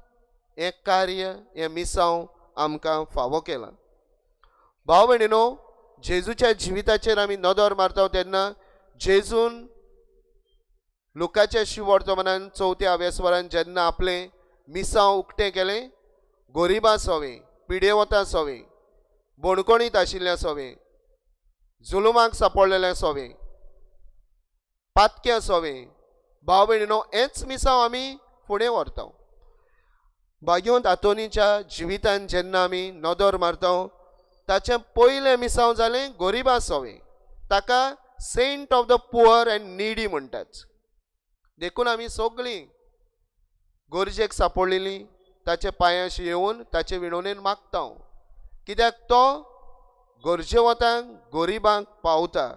हें कार्य, हें मिसांव आमकां फावो केलां. भाव भयणीनो, जेजूच्या जिविताचेर आमी नदर मारता तेन्ना जेजून लुकाच्या शिवर्तमानान चवथ्या अव्यासवरान जेन्ना आपलें मिसांव उक्तें केलें, गरिबां सोवें, पिडेवतां सोवें, बणकणीत आशिल्ल्या सोवें, जुलुमाक सापडलेल्या सोवें, पातक्या सोवें, भाव भयणीनो हेंच मिसांव आमी फुडें व्हरता. भाग्यवंत आंतोनीच्या जिवितान जेन्ना आमी नदर मारता ताचें पयलें मिसांव जालें गरिबां सोवें. ताका saint of the poor and needy म्हणटात. देखून आमी सगळीं गरजेक सापडलेलीं ताचे पांयाशी येवन ताचे विणवणेन मागता. कित्याक तो गरजेवंतांक गरिबांक पावता.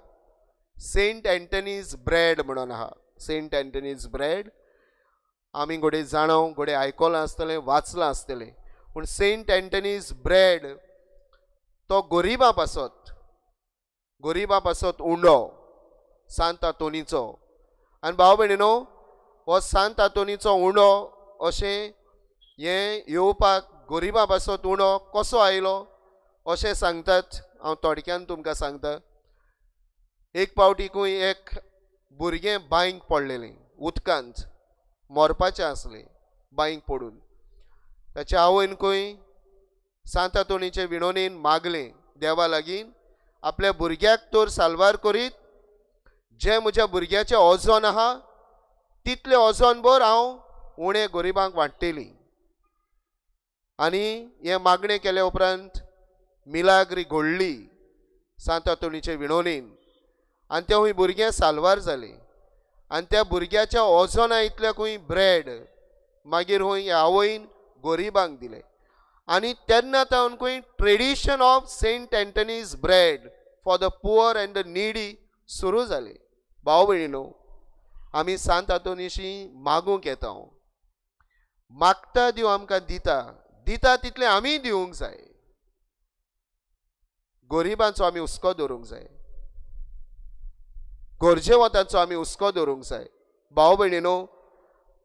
सेंट एंटनीज ब्रेड म्हणून आहा. सेंट एंटनीज ब्रेड आमी घोडे जाणव, घोडे आयकलां आसतलें, वाचलां आसतलें. पूण सेंट एंटनीज ब्रेड तो गरिबां पासत, गरिबां पासत उंडो सांत आंतोनीचो. आनी भाव भयणीनो, हो सांत आंतोनीचो उंडो अशें हें येवपाक गरिबां पासत उंडो कसो आयलो अशें सांगतात. हांव थोडक्यान तुमकां सांगता. एक पावटी खंय एक भुरगें बांयक पडलेलें, उदकांत मरपाचें आसलें बांयक पडून. ताच्या आवयन खंय सांत आंतोनीचे विणोनेन मागलें देवा लागीं, आपल्या भुरग्याक तर साल्वार करीत, जें म्हज्या भुरग्याचें ओजोन आहा तितलें ओजोन भर हांव उणें गरिबांक वांट्टेली. आनी हें मागणें केल्या उपरांत मिलाग्री घडली सांत आंतोनीचे विणोनेन आनी तें भुरगें साल्वार जालें. आनी त्या भुरग्याच्या ओजोना इतल्याकूय ब्रेड मागीर हूंय आवयन गरिबांक दिलें. आनी तेन्ना तावन खंय tradition of Saint Anthony's bread for the poor and the needy सुरू जालें. भाव भयणीनो, आमी सांत आंतोनीशी मागूंक येता. मागता दिव आमकां दिता, दिता तितलें आमी दिवंक जाय. गरिबांचो आमी हुस्को दवरूंक जाय, गरजेवंतांचो आमी हुस्को दवरूंक जाय. भाव भयणीनो,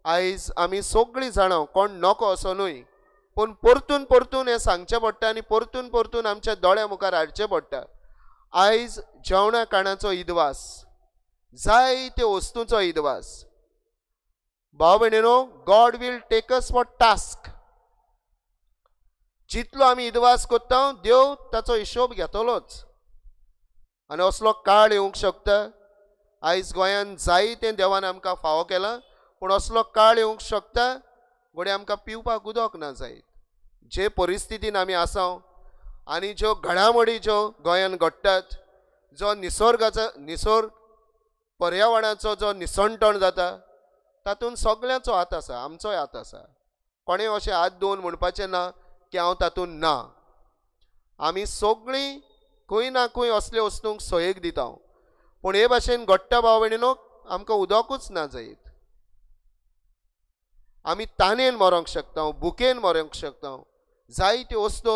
आयज आमी सगळीं जाणां, कोण नको असो न्हय, पूण परतून परतून हें सांगचें पडटा आनी परतून परतून आमच्या दोळ्या मुखार हाडचें पडटा. आयज जेवणा खाणाचो इदवास, जायते वस्तूंचो इदवास. भाव भयणीनो, God will take us for task. जितलो आमी इदवास करता देव ताचो हिशोब घेतलोच. आनी असलो काळ येवंक शकता. आयज गोंयान जायतें देवान आमकां फावो केलां, पूण असलो काळ येवंक शकता घडये आमकां पिवपाक उदक ना जायत. जे परिस्थितीन आमी आसा आनी ज्यो घडामोडी ज्यो गोंयान घडटात, जो निसर्गाचो निसर्ग पर्यावरणाचो जो निसणटण जाता तातूंत सगळ्यांचो हात आसा, आमचोय हात आसा. कोणें अशें हात दवरून म्हणपाचें ना की हांव तातूंत ना. आमी सगळीं खंय ना खंय असले वस्तूंक सोयेक दिता. पूण हे भाशेन घडटा भाव भयणीनो, आमकां उदकूच ना जायत. आमी तानेन मरोंक शकता, भुकेन मरोंक शकता. जायत्यो वस्तू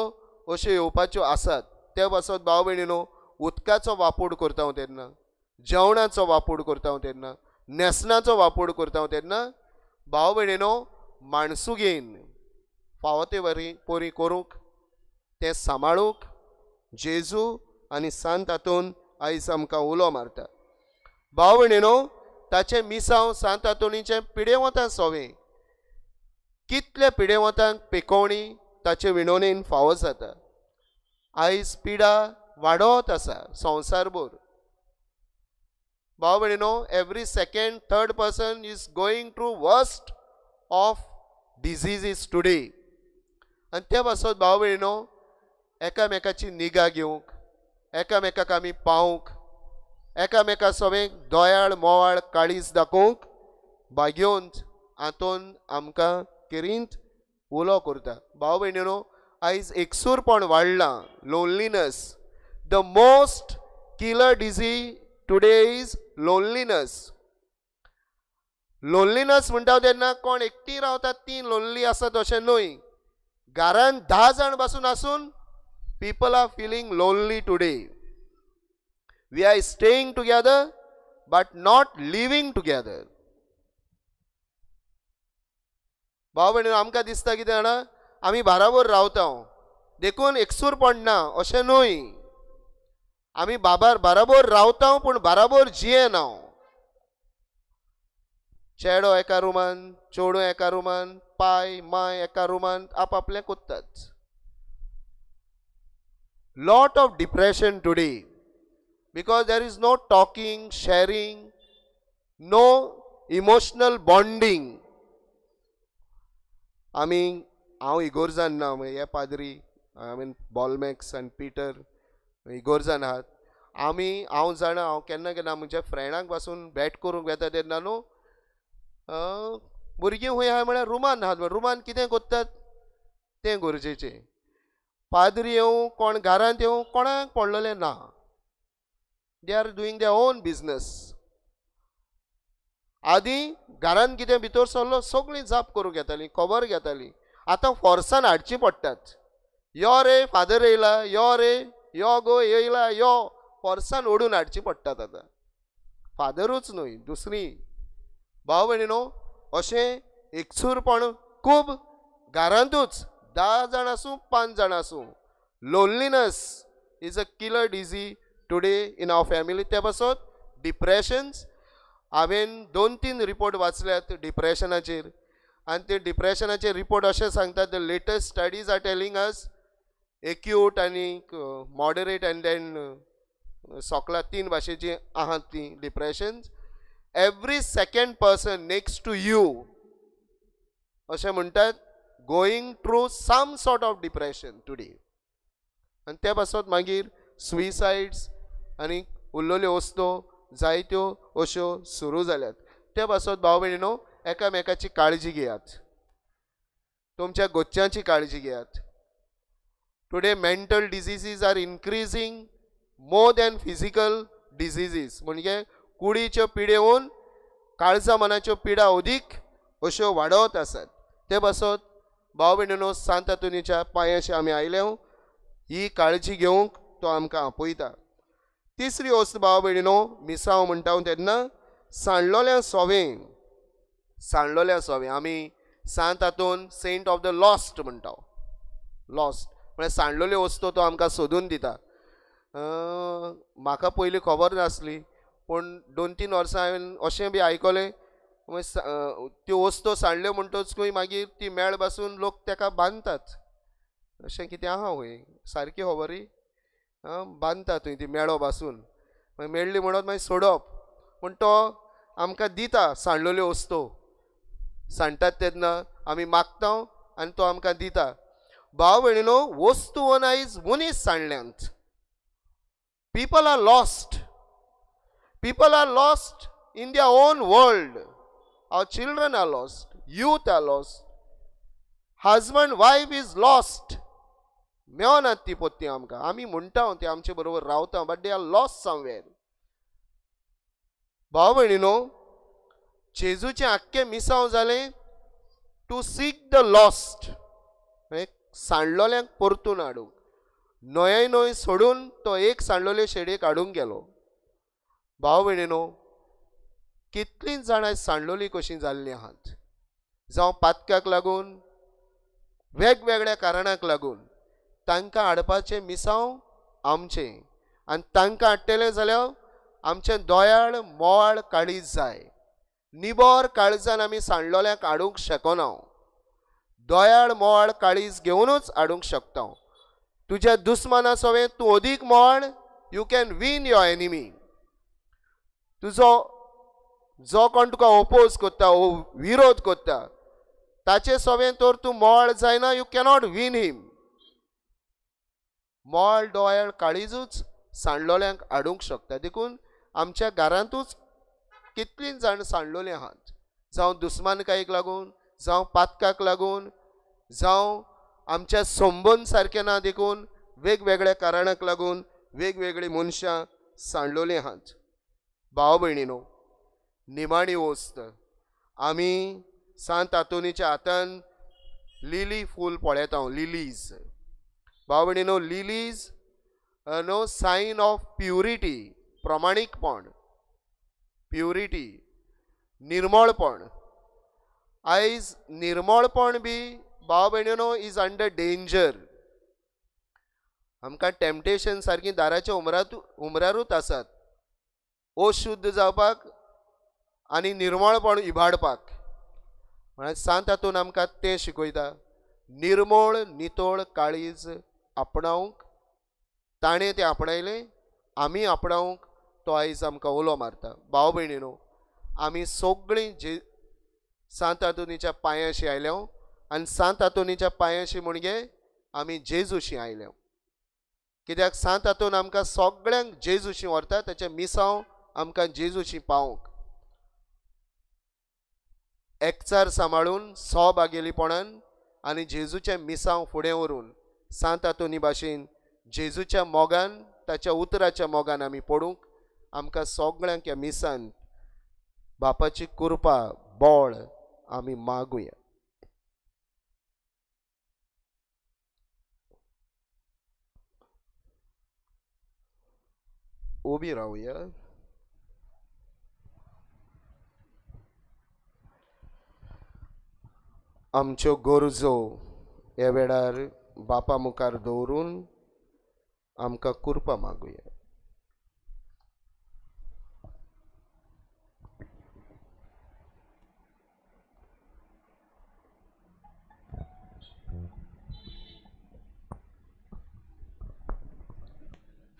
अश्यो येवपाच्यो आसात. ते पासत भाव भयणीनो, उदकाचो वापूड करता तेन्ना, जेवणाचो वापूड करता तेन्ना, न्हेसणाचो वापूड करता तेन्ना भाव भयणीनो माणसुगेन फावो ते वरी पोरी करूंक, तें सांबाळूंक जेजू आनी सांत आंतोन आयज आमकां उलो मारता. भाव भयणीनो, ताचें मिसांव सांत आंतोनीचें पिडेवंतां सोवें, कितल्या पिडेवंतांक पेकोवणी ताचे विणोनेन फावो जाता. आयज पिडा वाडत आसा संवसारभर. भाव भयणीनो, every second third person is going through worst of diseases today. आनी ते पासत भाव भयणीनो, एकामेकाची निगा घेवंक, एकामेकाक आमी पावूंक, एकामेका सवें दोयाळ मोवाळ काळीज दाखोवंक भाग्योंत आंतोन आमकां केरींत उलो करता. भाव भयणीनो, आयज एकसूरपण वाडलां, loneliness. The most killer disease today is loneliness. Loneliness म्हणटा तेन्ना कोण एकटी रावतात ती लोनली आसत अशें न्हय. घरान 10 जाण बसून आसून people are feeling lonely today. We are staying together but not living together. भाव भयणीनो, आमकां दिसता कितें जाणा, आमी बाराबर रावता देखून एकसूरपण ना अशें न्हय. आमी बाबार बाराबर रावता पूण बाराबर जियेना. चेडो एका रुमान, चेडूं एका रुमान, पाय माय एका रुमान आपआपलें कोत्तात. Lot of depression today because there is no talking, sharing, no emotional bonding. आमी हांव इगोर्जान ना, हे पाद्री I mean Bolmax आनी पीटर इगोर्जान आहात. आमी हांव जाणा, हांव केन्ना केन्ना म्हज्या फ्रेंडांक पासून भेट करूंक वेता तेन्ना न्हू भुरगीं खंय आहा म्हळ्यार रुमान आहात. रुमान कितें करतात तें गरजेचें. पाद्री येवं कोण घरांत येवं कोणाक पडलेलें ना. They are doing their own business. आदीं घरांत कितें भितर सरलो सगळीं जाप करूंक येताली, खबर घेताली. आतां फोर्सान हाडची पडटात. यो रे फादर येयला, यो रे, यो गो येयला, यो, फोर्सान ओडून हाडची पडटात आतां. फादरूच न्हय दुसरी. भाव भयणीनो, अशें एकसूरपण खूब घरांतूच 10 जाण आसूं 5 जाण आसूं, loneliness is a killer disease today in our family. ते पासत डिप्रेशन्स, हांवें 2-3 रिपोर्ट वाचल्यात डिप्रेशनाचेर, आनी ते डिप्रेशनाचे रिपोर्ट अशें सांगतात, the latest studies are telling us acute आनी मॉडरेट अँड then सोकला 3 भाशेचीं आहात तीं depressions. Every second person next to you अशें म्हणटात going through some sort of depression today. आनी ते पासत मागीर सुइसायड्स आनी उरलेल्यो वस्तू जायत्यो अश्यो सुरू जाल्यात. ते पासत भाव भयणीनो, एकामेकाची काळजी घेयात, तुमच्या गोच्यांची काळजी घेयात. Today mental diseases are increasing more than physical diseases. म्हणजे कुडीच्यो पिडेवन काळजा मनाच्यो पिडा अदीक अश्यो वाडत आसात. ते पासत भाव भयणीनो, सांत आंतोनीच्या पांयाशी आमी आयले, ही काळजी घेवंक तो आमकां आपयता. तिसरी वस्त भाव भयणीनो, मिसांव म्हणटा तेन्ना सांडलोल्या सोवें, सांडलोल्या सोवें आमी सांत आंतोन सेंट ऑफ the lost म्हणटा. लॉस्ट म्हळ्यार सांडलोल्यो वस्तू तो आमकां सोदून दिता. म्हाका पयलीं खबर नासली, पूण 2-3 वर्सां हांवें अशें बी आयकलें, त्यो वस्तू सांडल्यो म्हणटच खंय मागीर ती मेळ बासून लोक ताका बांदतात. अशें कितें आहा वय सारकी खबरी, बांदता थंय ती मेळो बासून, मागीर मेळ्ळी म्हणत मागीर सोडप. पूण तो आमकां दिता सांडलोल्यो वस्तू, सांडटात तेन्ना आमी मागता आनी तो आमकां दिता. भाव भयणीनो, वस्तू वन आयज मनीस सांडल्यांत. People are lost. People are lost in their own world. Our children are lost, youth are lost, husband wife is lost. मेळनात ती पोत्ती आमकां. आमी म्हणटा ती आमचे बरोबर रावता, but they are lost somewhere. भाव भयणीनो, जेजूचें आख्खें मिसांव जालें टू सीक the lost, सांडलोल्यांक परतून हाडूंक. न्हंय न्हंय सोडून तो एक सांडलोले शेडयेक हाडूंक गेलो. भाव भयणीनो, कितलीं जाणां सांडलोली कशीं जाल्लीं आहात, जावं पातकाक लागून, वेगवेगळ्या कारणाक लागून. तांकां हाडपाचें मिसांव आमचें, आनी तांकां हाडटलें जाल्यार आमचें दोयाळ मोवाळ काळीज जाय. निबर काळजान आमी सांडलोल्यांक हाडूंक शकना. दोयाळ मोवाळ काळीज घेवनूच हाडूंक शकता. तुज्या दुस्माना सवें तूं अदीक मोवाळ, you can win your enemy. तुजो जो कोण तुका ओपोज करता, विरोध करता, ताचे सवें तर तूं मोवाळ जायना, you cannot win him. मोवाळ दोयाळ काळीजूच सांडलोल्यांक हाडूंक शकता. देखून आमच्या घरांतूच कितलीं जाण सांडलोलीं आहात, जावं दुस्मानकायेक लागून, जावं पातकाक लागून, जावं आमच्या संबंद सारकें ना देखून, वेगवेगळ्या कारणाक लागून वेगवेगळीं मनशां सांडलोलीं आहात. भाव भयणीनो, निमाणी वस्त आमी सांत आंतोनीच्या हातान लिली फूल पळयता, लिलीज. भाव भयणीनो, lilies no sign of purity, प्रमाणीकपण, प्युरिटी, निर्मळपण. आयज निर्मळपण बी भाव भयणीनो is under danger. आमकां टेम्पटेशन सारकी दाराच्या उमरारूच आसात, अशुद्ध जावपाक आनी निर्मळपण इबाडपाक. म्हळ्यार सांत आंतोन आमकां तें शिकयता, निर्मळ नितळ काळीज आपणावंक ताणें तें आपणायलें, आमी आपणावंक तो आयज आमकां उलो मारता. भाव भयणीनो, आमी सगळीं जे सांत आंतोनीच्या पांयाशी आयल्या, आनी सांत आंतोनीच्या पांयाशी म्हणजे आमी जेजूशी आयल्या. कित्याक सांत आंतोन आमकां सगळ्यांक जेजूशी व्हरता, ताचें मिसांव आमकां जेजूशी पावोवंक. एकचार सांबाळून सहभागेलीपणान आनी जेजूचें मिसांव फुडें व्हरून सांत आंतोनी भाशेन जेजूच्या मोगान, ताच्या उतराच्या मोगान आमी पडूंक आमकां सगळ्यांक ह्या मिसान बापाची कृपा बळ आमी मागुया. उबी रावया. आमच्यो गरजो ह्या वेळार बापा मुखार दवरून आमकां कृपा मागुया.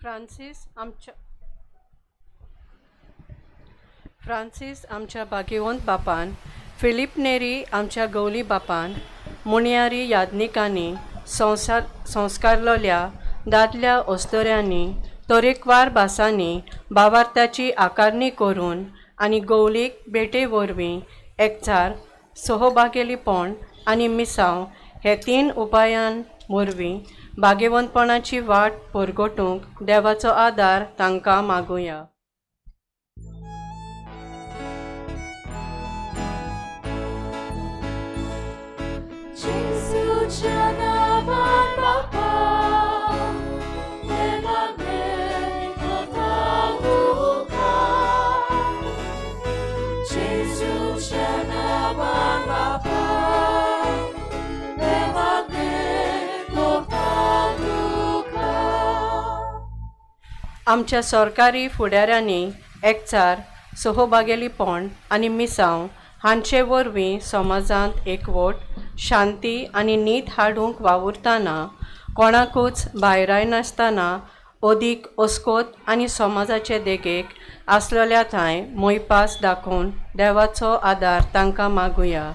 फ्रांसीस आमच्या भाग्यवंत बापान, फिलीप नेरी आमच्या गवली बापान, मुणयारी याज्ञिकांनी संस्कारलोल्या दादल्या अस्तोऱ्यांनी तरेकवार भासांनी भावार्थाची आकारणी करून आनी गवलीक भेटे वरवीं एकचार, सहभागेलीपण आनी मिसांव हे तीन उपायां वरवीं भाग्यवंतपणाची वाट परगटूंक देवाचो आदार तांकां मागुया. आमच्या सरकारी फुडाऱ्यांनी एकचार, सहभागेलीपण आनी मिसांव हांचे वरवीं समाजांत एकवट, शांती आनी नीत हाडूंक वावुरतना कोणाकूच भायरायनासतना अदीक अस्कोत आनी समाजाचे देगेक आसलेल्या थंय मोयपास दाखोवन देवाचो आदार तांकां मागुया.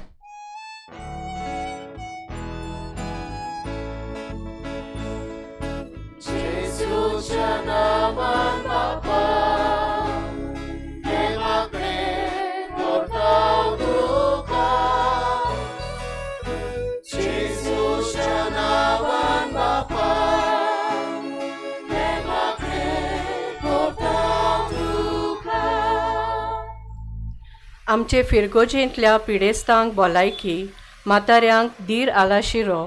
आमचे फिरगोजेंतल्या पिडेस्तांक भलायकी, म्हाताऱ्यांक धीर आलाशिरो,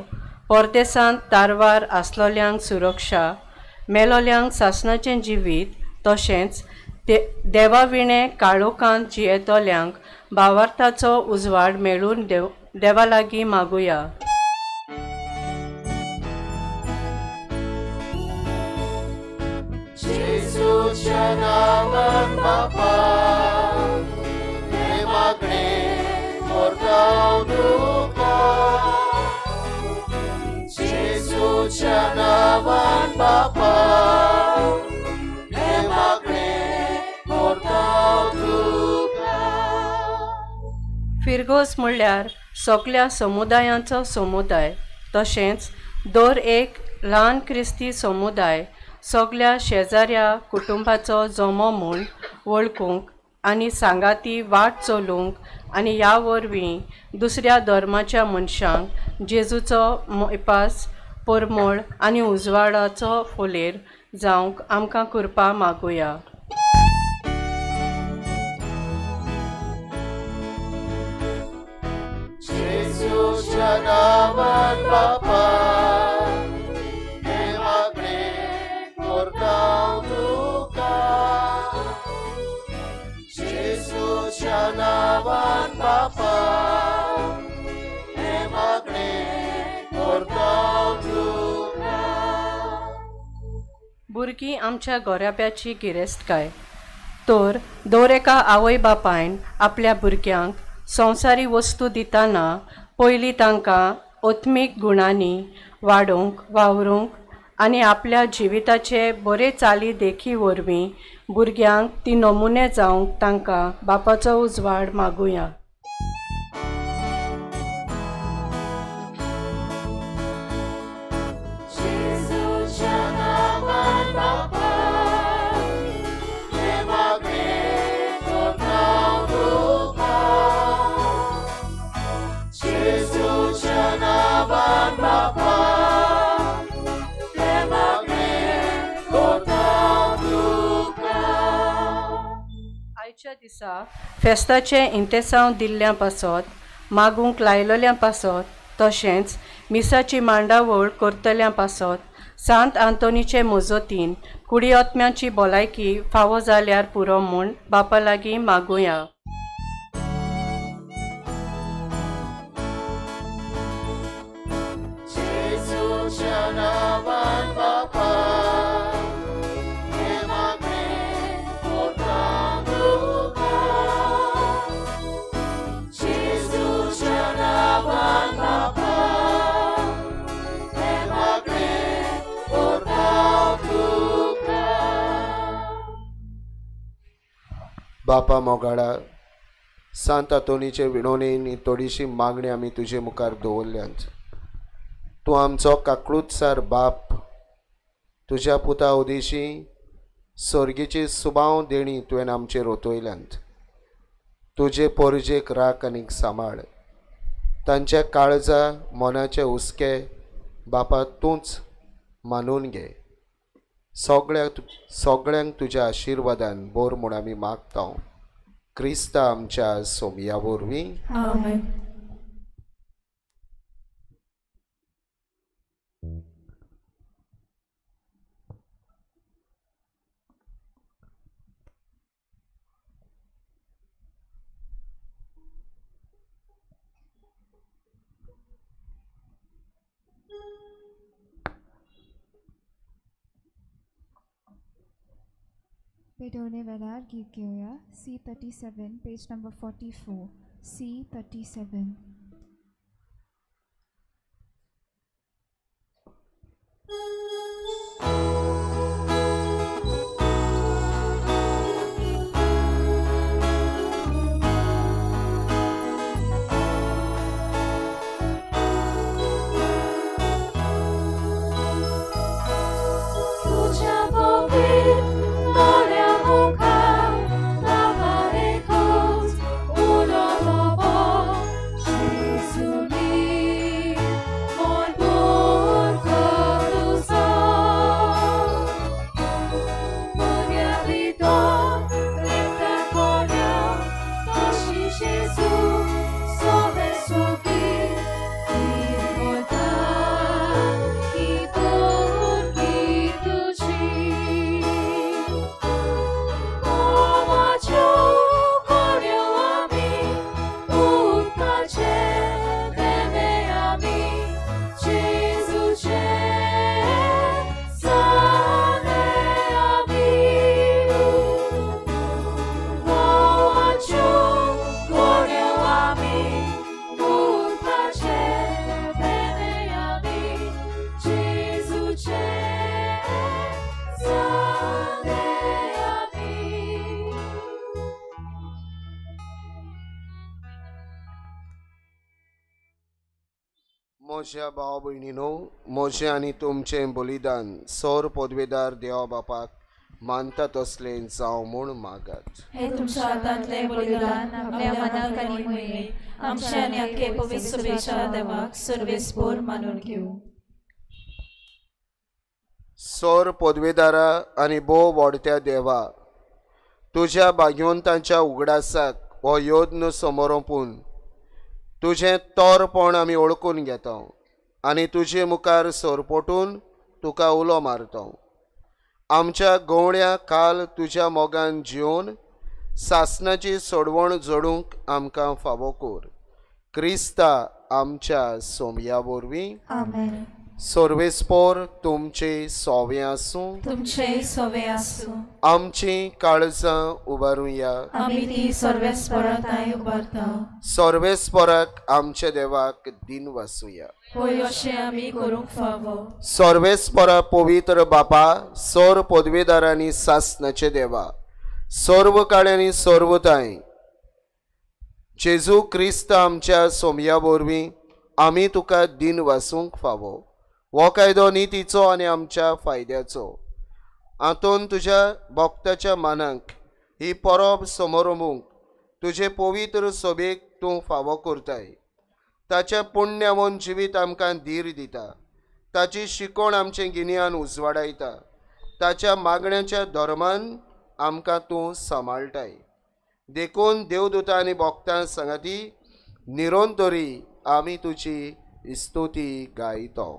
परदेसांत तारवार आसलोल्यांक सुरक्षा, मेलोल्यांक सासणाचें जिवीत, तशेंच देवा विणें काळोखांत जियेतल्यांक भावार्थाचो उजवाड मेळून देवा लागीं मागुया. जेजूच्या नांवान बापा हें मागणें करता तुका, जेजूच्या नांवान बापा हें मागणें करता तुका. फिरगोज म्हणल्यार सगल्या समुदायांचो समुदाय, तशेंच दर एक ल्हान क्रिस्ती समुदाय सगल्या शेजाऱ्या कुटुंबाचो जमो म्हूण वळखूंक आनी सांगाती वाट चलूंक आनी ह्या वरवीं दुसऱ्या धर्माच्या मनशांक जेजूचो मोयपास, परमळ आनी उजवाडाचो फोलेर जावंक आमकां कृपा मागुया. जेजूच्या नांवान बापा हें मागणें करता तुका, जेजूच्या नांवान बापा हें मागणें करता तुका. भुरगीं आमच्या गोराब्याची गिरेस्तकाय, तर दर एका आवय बापायन आपल्या भुरग्यांक संवसारी वस्तू दितना पयलीं तांकां आत्मीक गुणांनी वाडोवंक, वावरूंक आनी आपल्या जिविताचे बरे चाली देखी वरवीं भुरग्यांक ती नमुने जावंक तांकां बापाचो उजवाड मागुया. जेजूच्या नांवान बापा हें मागणें करता तुका, जेजूच्या नांवान बापा आयच्या दिसा फेस्ताचें इंतेसांव दिल्ल्या पासत, मागूंक लायलोल्या पासत, तशेंच मिसाची मांडावळ करतल्या पासत सांत आंतोनीचे मजतीन कुडी आत्म्याची भलायकी फावो जाल्यार पुरो म्हूण बापा लागीं मागुया. बापा मोगाळा, सांत आंतोनीचे विणोणेन थोडीशी मागणी आमी तुजे मुखार दवरल्यांत. तूं आमचो काकळूतसार बाप, तुज्या पुता उदेशी सर्गीची सुबाव देणी तुवें आमचेर ओतयल्यांत. तुजे पोरजेक राख आनीक सांबाळ, तांच्या काळजा मनाचे हुस्के बापा तूंच मानून घे. सगळ्यांक तुज्या आशिर्वादान बोर म्हूण आमी मागता, क्रिस्ता आमच्या सोमया वरवीं. आमेन. पेटोवणे वेळार गीत घेवया. C37, page number 44. C37. म्हज्या भाव भयणीनो, म्हजें आनी तुमचें बलिदान सौर पदवेदार देवा बापाक मानता तसलें जावं म्हूण मागात. हे तुमच्या हातांतलें बलिदान आपल्या मनाक आनी मुये आमच्या आनी आख्खे पवित्र सभेच्या देवाक सर्वेस्पोर मानून घेवं. सौर पदवेदारा आनी भोव व्हडत्या देवा, तुज्या भाग्यवंतांच्या उगडासाक हो यत्न समरोपून तुजें तोरपण आमी ओळखून घेता आनी तुजे मुखार सरपटून तुका उलो मारता. आमच्या गवळ्या काल तुज्या मोगान जिवन सासनाची सोडवण जोडूंक आमकां फावो कर. क्रिस्ता आमच्या सोमया वरवीं. आमेन. सर्वेस्पोर तुमचे सोवे आसूं. तुमचे सोवे आसूं. आमची काळजां उबारुया. आमी ती सर्वेस्पोरांत उबारता. सर्वेस्पोराक आमच्या देवाक दिन वासुया. होय, अशें आमी करूंक फावो. सर्वेस्पोरा पवित्र बापा, सौर पदवेदारांनी सासनाचे देवा, सर्व काळ्यांनी सर्वताय जेजू क्रिस्त आमच्या सोमया वरवीं आमी तुका दिन वासूंक फावो. हो कायदो नितीचो आनी आमच्या फायद्याचो. आंतोन तुज्या भक्ताच्या मानाक ही परब समरंभूंक तुजे पवित्र सभेक तूं फावो करताय. ताचें पुण्यावन जिवीत आमकां धीर दिता, ताची शिकवण आमचें गिन्यान उजवाडायता, ताच्या मागण्याच्या धर्मान आमकां तूं सांबाळटाय. देखून देवदूतां आनी भक्तां सांगाती निरंतरी आमी तुजी स्तुती गायता.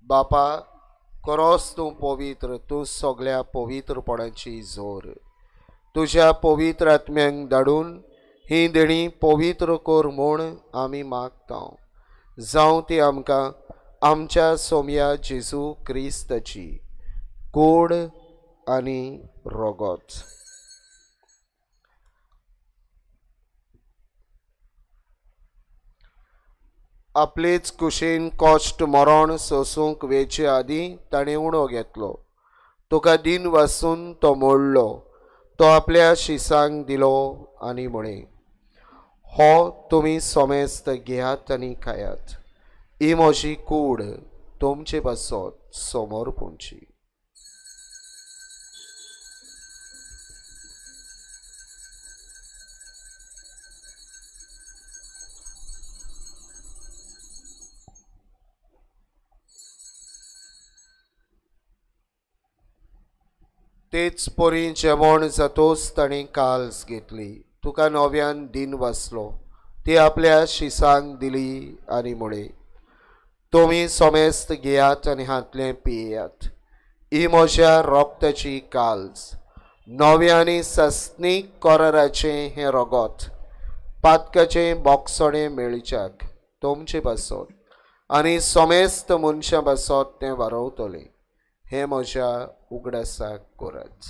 बापा करोस तूं पवित्र, तूं सगळ्या पवित्रपणाची जोर. तुज्या पवित्र आत्म्यांक धाडून ही देणी पवित्र कर म्हूण आमी मागता. जावं ती आमकां आमच्या सोम्या जेजू क्रिस्ताची कूड आनी रगत. आपलेच कुशीन कश्ट मरण सोसूंक वेचे आदीं ताणें उणो घेतलो. तुका दिन वासून तो मोडलो, तो आपल्या शिसांक दिलो आनी म्हळें, हो तुमी सोमेस्त घेयात आनी खायात, ही म्हजी कूड तुमचे पासत समर्पूंची. तेच परी जेवण जातोच ताणें काल्स घेतली, तुका नव्यान दिन वाचलो, ती आपल्या शिसांक दिली आनी म्हळें, तुमी सोमेस्त घेयात आनी हांतलें पियेयात, ही म्हज्या रोगताची काल्स, नव्या आनी सस्नीक कराराचें हें रगत, पातकाचें बोगसणें मेळच्याक तुमचे पासत आनी सोमेस्त मनशां पासत तें वारवतलें. हें म्हज्या उगडासाक करात.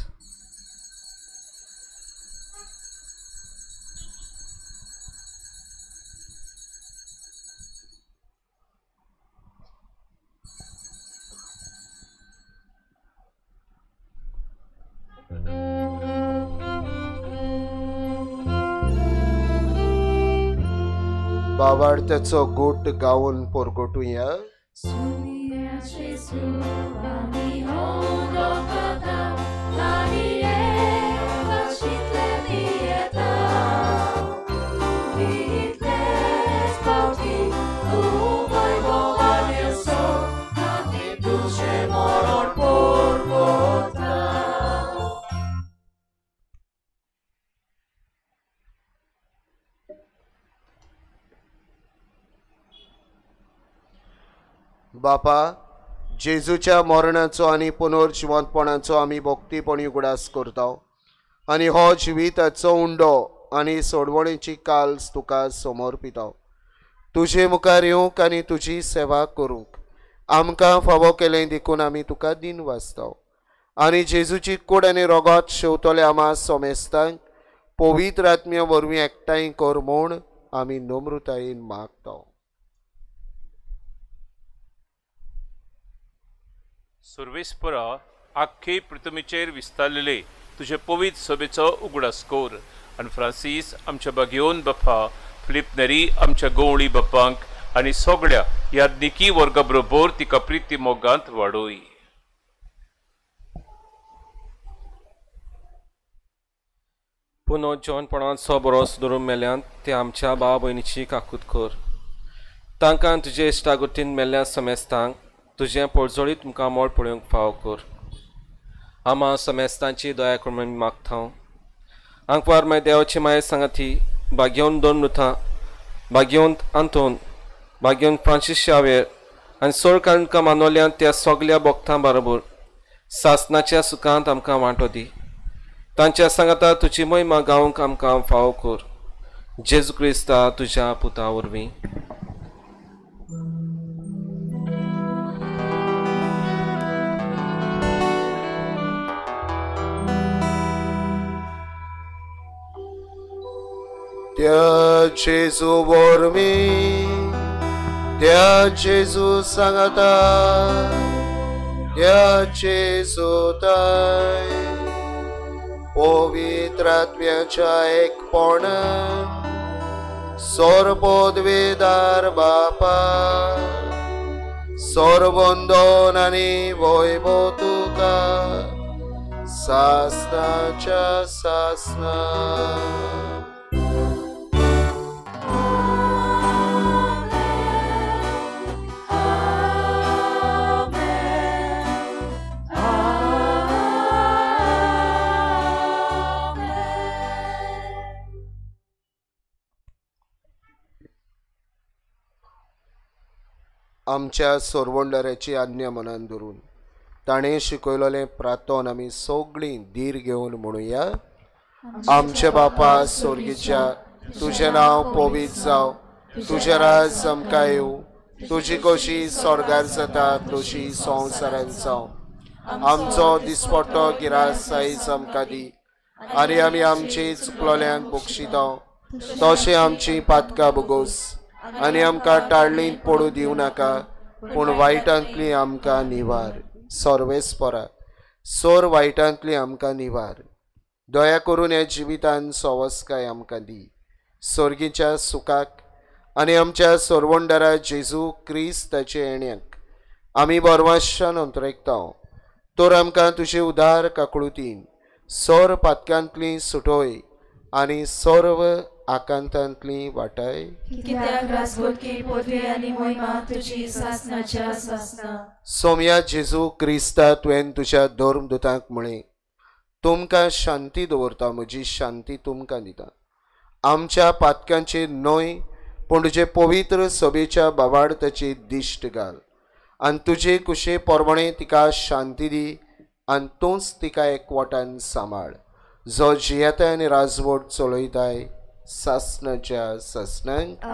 बाबार्थाचो गोट गावन परगटुया. बापा, जेजूच्या मरणाचो आनी पुनर्जिवंतपणाचो आमी भक्तीपणी उगडास करता आनी हो जिविताचो उंडो आनी सोडवणेची काल्स तुका समर्पिता. तुजे मुखार येवंक आनी तुजी सेवा करूंक आमकां फावो केलें देखून आमी तुका दिन वाचता आनी जेजूची कूड आनी रगत शेवतले आमा सोमेस्तांक पवित्र आत्म्या वरवीं एकठांय कर म्हूण आमी नम्रतायेन मागता. सर्वेस्परा आख्खे पृथ्वीचेर विस्तारलेले तुजे पवित्र सभेचो उगडास कर आनी फ्रांसीस आमच्या बागयोन बाप्पा, फिलीप नेरी आमच्या गवळी बाप्पांक आनी सगळ्या याज्ञिकी वर्गा बरोबर तिका प्रिती मोगांत वाडोय. पुनर्जिवनपणाचो बरोस धरून मेल्यांत ते आमच्या भाव भयणीची काकूत कर. तांकां तुजे इश्टागतीन मेल्ल्या समेस्तांक तुजें पोळजोळीत तुमकां मोळ पळोवंक फावो कर. आमा समेस्तांची दया कर म्हूण मागता. आंकवार माय देवाची माये सांगाती भाग्यवंत दोन मृतां, भाग्यवंत आंतोन, भाग्यवंत फ्रांसीस शावेर आनी सोळ कारणकां मानवल्यांत त्या सगल्या भक्तां बरोबर सासनाच्या सुखांत आमकां वांटो दी. तांच्या सांगाता तुजी महिमा गावंक आमकां फावो कर. जेजू क्रिस्ता तुज्या पुता वरवीं. त्या जेजू वरवीं, त्या जेजू सांगाता, त्या जेजू ताय पवित्र आत्म्याच्या एकपणान सर्वपदवीदार बापा सर्वंदन आनी वैभव तुका सासनाच्या सासना. आमच्या सोरवंडराची आज्ञा मनान धरून ताणें शिकयलेलें प्रार्थन आमी सगळीं धीर घेवन म्हणुया. आमचे बापा सोर्गीच्या, तुजें नांव पवित्र जावं, तुजें राज आमकां येवं, तुजी कशी स्वर्गार जाता तशी संवसारांत जावं. आमचो दिसपट्टो गिरास आयज आमकां दी आनी आमी आमची चुकलोल्यांक बक्षिता तशें आमची पातकां भोगोस आनी आमकां टाळणींत पडूं दिवं नाका, पूण वायटांतली आमकां निवार. सर्वेस्परा सोर वायटांतली आमकां निवार. दया करून ह्या जिवितान सवस्काय आमकां दी. सोर्गीच्या सुखाक आनी आमच्या सोरवंडरा जेजू क्रिस्ताचे येण्याक आमी बरवाशान अंतरेकता. तर आमकां तुजे उदार काकळुतीन सोर पातकांतली सुटोय आनी सर्व आकांतांतली वाटाय. कित्याक राजवटकी पदवी आनी महिमा तुजी सासनाच्या सासना. सोम्या जेजू क्रिस्ता, तुवें तुज्या धर्मदूतांक म्हळें, तुमकां शांती दवरता, म्हजी शांती तुमकां दिता. आमच्या पातकांचेर न्हय पूण तुजे पवित्र सभेच्या बाबाडताची दिश्ट घाल आनी तुजे कुशे प्रमाणे तिका शांती दी आनी तूंच तिका एकवटान सांबाळ, जो जियेताय आनी राजवट चलयताय सासनाच्या सासनाक.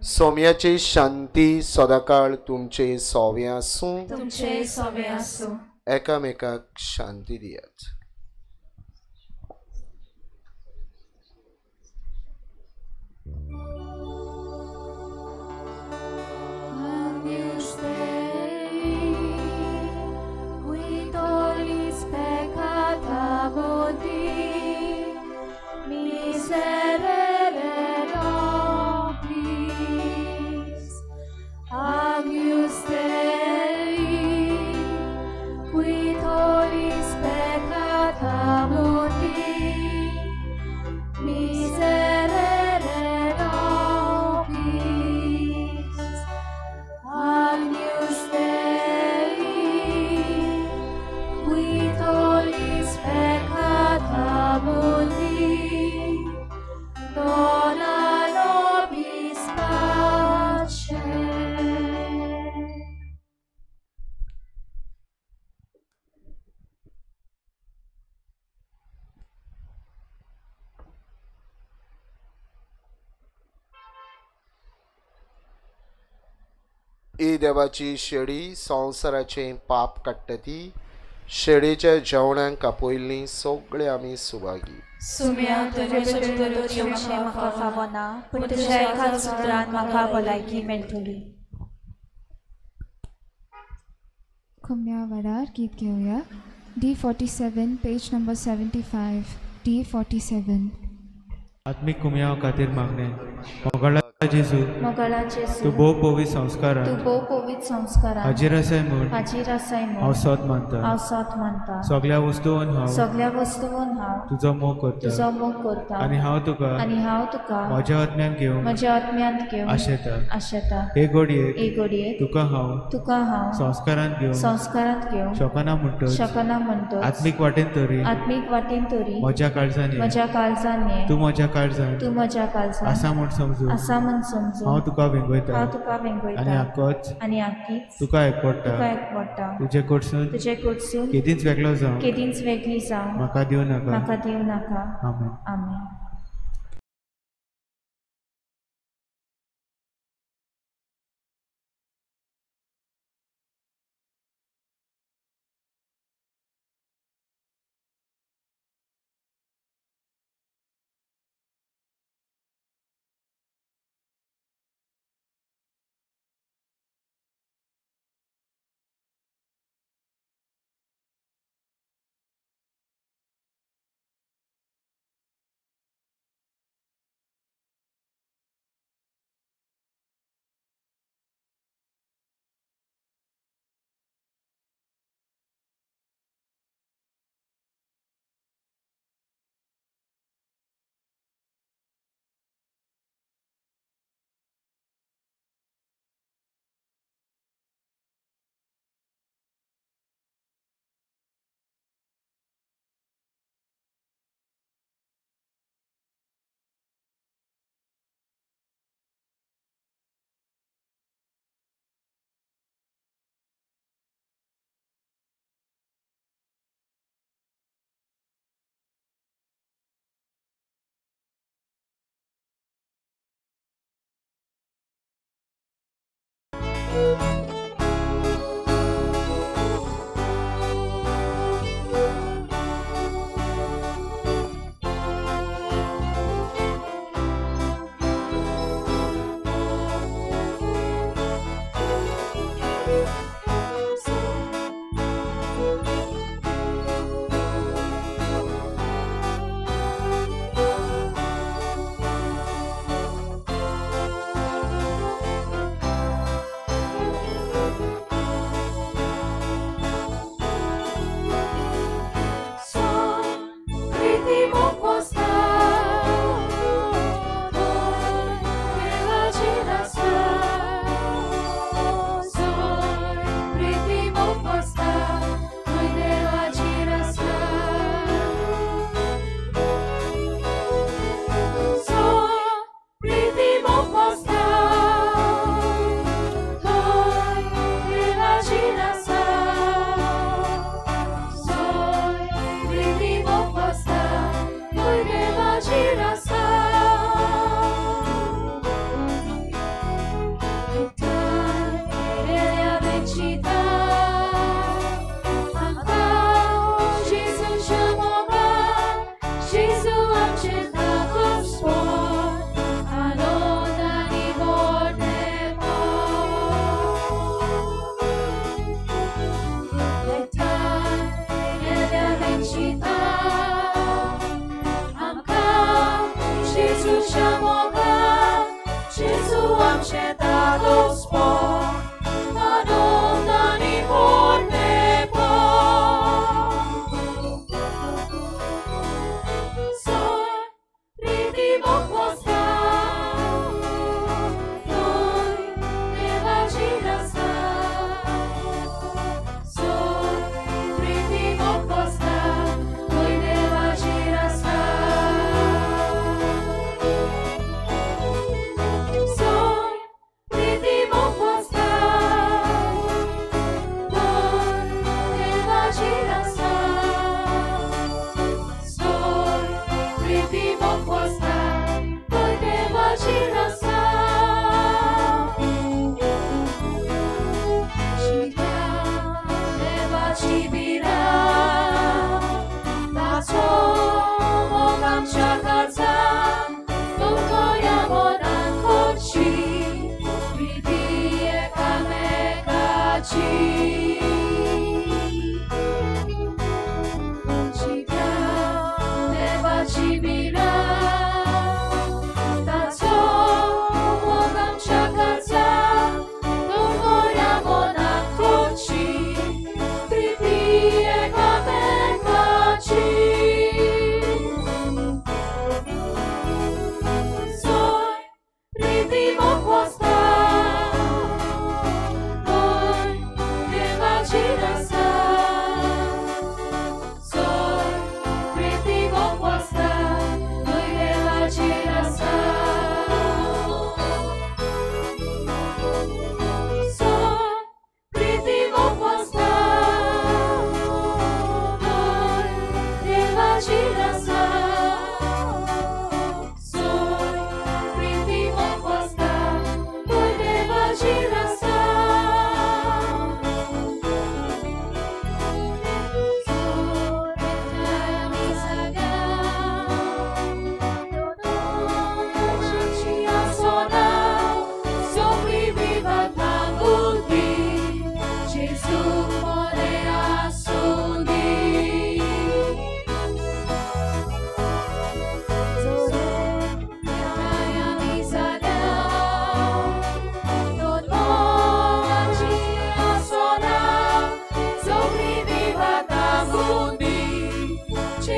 सोम्याची शांती सदाकाळ तुमचे सोवे आसूं. तुमचे सोवे आसूं. एकामेकाक शांती दियात. Agnus Dei, qui tollis peccata mundi, miserere nobis. Agnus Dei, qui tollis peccata mundi, miserere nobis. Agnus Dei, qui tollis peccata mundi, dona nobis pace. ही देवाची शेळी संवसाराचें पाप काडटा ती शेळीच्या जेवणाक आपयल्लीं सगळे आमी सुभागी. सुम्या तुज्या भितर येवचें म्हाका फावना, पूण तुज्या एकाच उतरान म्हाका भलायकी मेळटली. खुम्या वडार गीत घेवया. D47 page number 75. D47. आत्मीक कुमया खातीर मागणें. जेजू मोगाळा जेजू, तूं भोव पवित्र संस्कारान, तूं भोव पवित्र संस्कारान हाजीर आसाय म्हूण, हाजीर आसाय म्हूण हांव सत मानता, हांव सत मानता. सगळ्या वस्तून हांव, सगळ्या वस्तून हांव तुजो मोग करता, तुजो मोग करता. आनी हांव तुका, आनी हांव तुका म्हज्या आत्म्यान घेवंक, म्हज्या आत्म्यांत घेवंक आशेता, आशेता. हे घडयेक, हे घडयेक तुका हांव, तुका हांव संस्कारांत घेवंक, संस्कारांत घेवंक शकना म्हणटच, शकना म्हणटच, आत्मीक वाटेन तरी, आत्मीक वाटेन तरी म्हज्या काळजान ये, म्हज्या काळजान ये, तूं म्हज्या काळजान, तूं म्हज्या काळजान आसा म्हूण समजून, आसा म्हूण समजून हांव तुका वेंगयता, हांव तुका वेंगयता. आनी आकोच, आनी आकीच तुका एकवडटा, तुका एकवडटा. तुजे कडसून, तुजे कडसून केदींच वेगळो जावं, केदींच वेगळी जावं म्हाका दिवं नाका, म्हाका दिवं नाका. आमेन. आमेन. Soy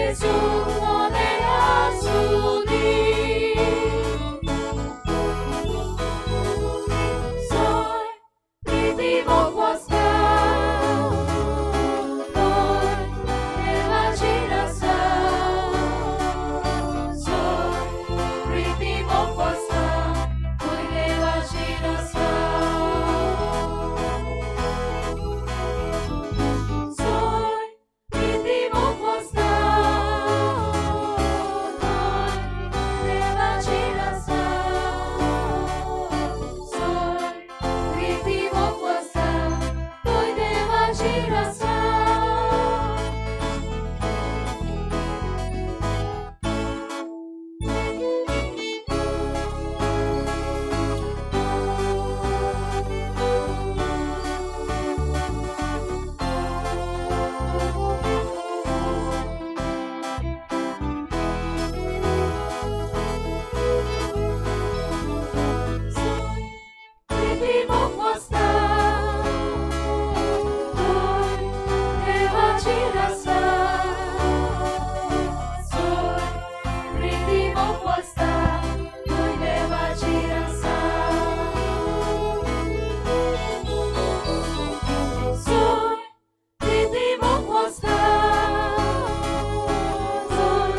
Jesu mone asuni. Soy priti mokwasta, Toy devachi rasa. Soy priti mokwasta, Toy devachi rasa. Soy priti mokwasta, Toy devachi rasa. Soy priti mokwasta, Toy devachi rasa. Soy priti mokwasta, Toy devachi rasa. Soy priti mokwasta, Toy devachi rasa. Soy priti mokwasta, Toy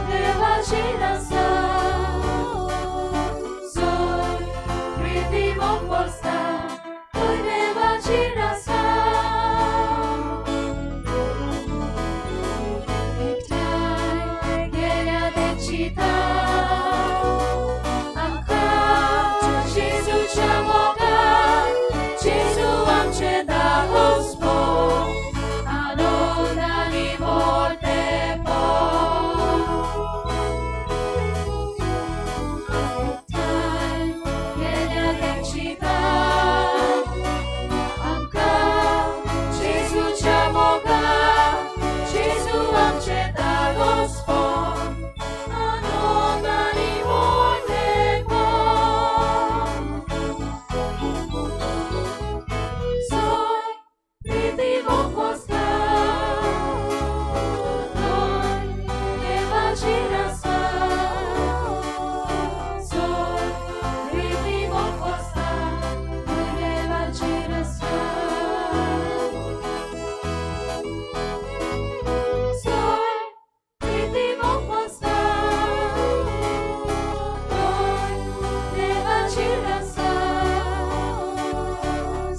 devachi rasa. Soy priti mokwasta, Toy devachi rasa. Ektai गेल्या तेचिता, आमकां जेजूच्या मोगान, जेजू आमचें दागोस्पो, आनंद आनी मोटेपण. एकठांय गेल्या तेचिता, आमकां जेजूच्या मोगान, जेजू आमचें दागोस्पो, आनंद आनी मोटेपण. Soy priti mokwasta, Toy devachi rasa. Soy priti mokwasta, Toy devachi rasa. Soy priti mokwasta, Toy devachi rasa.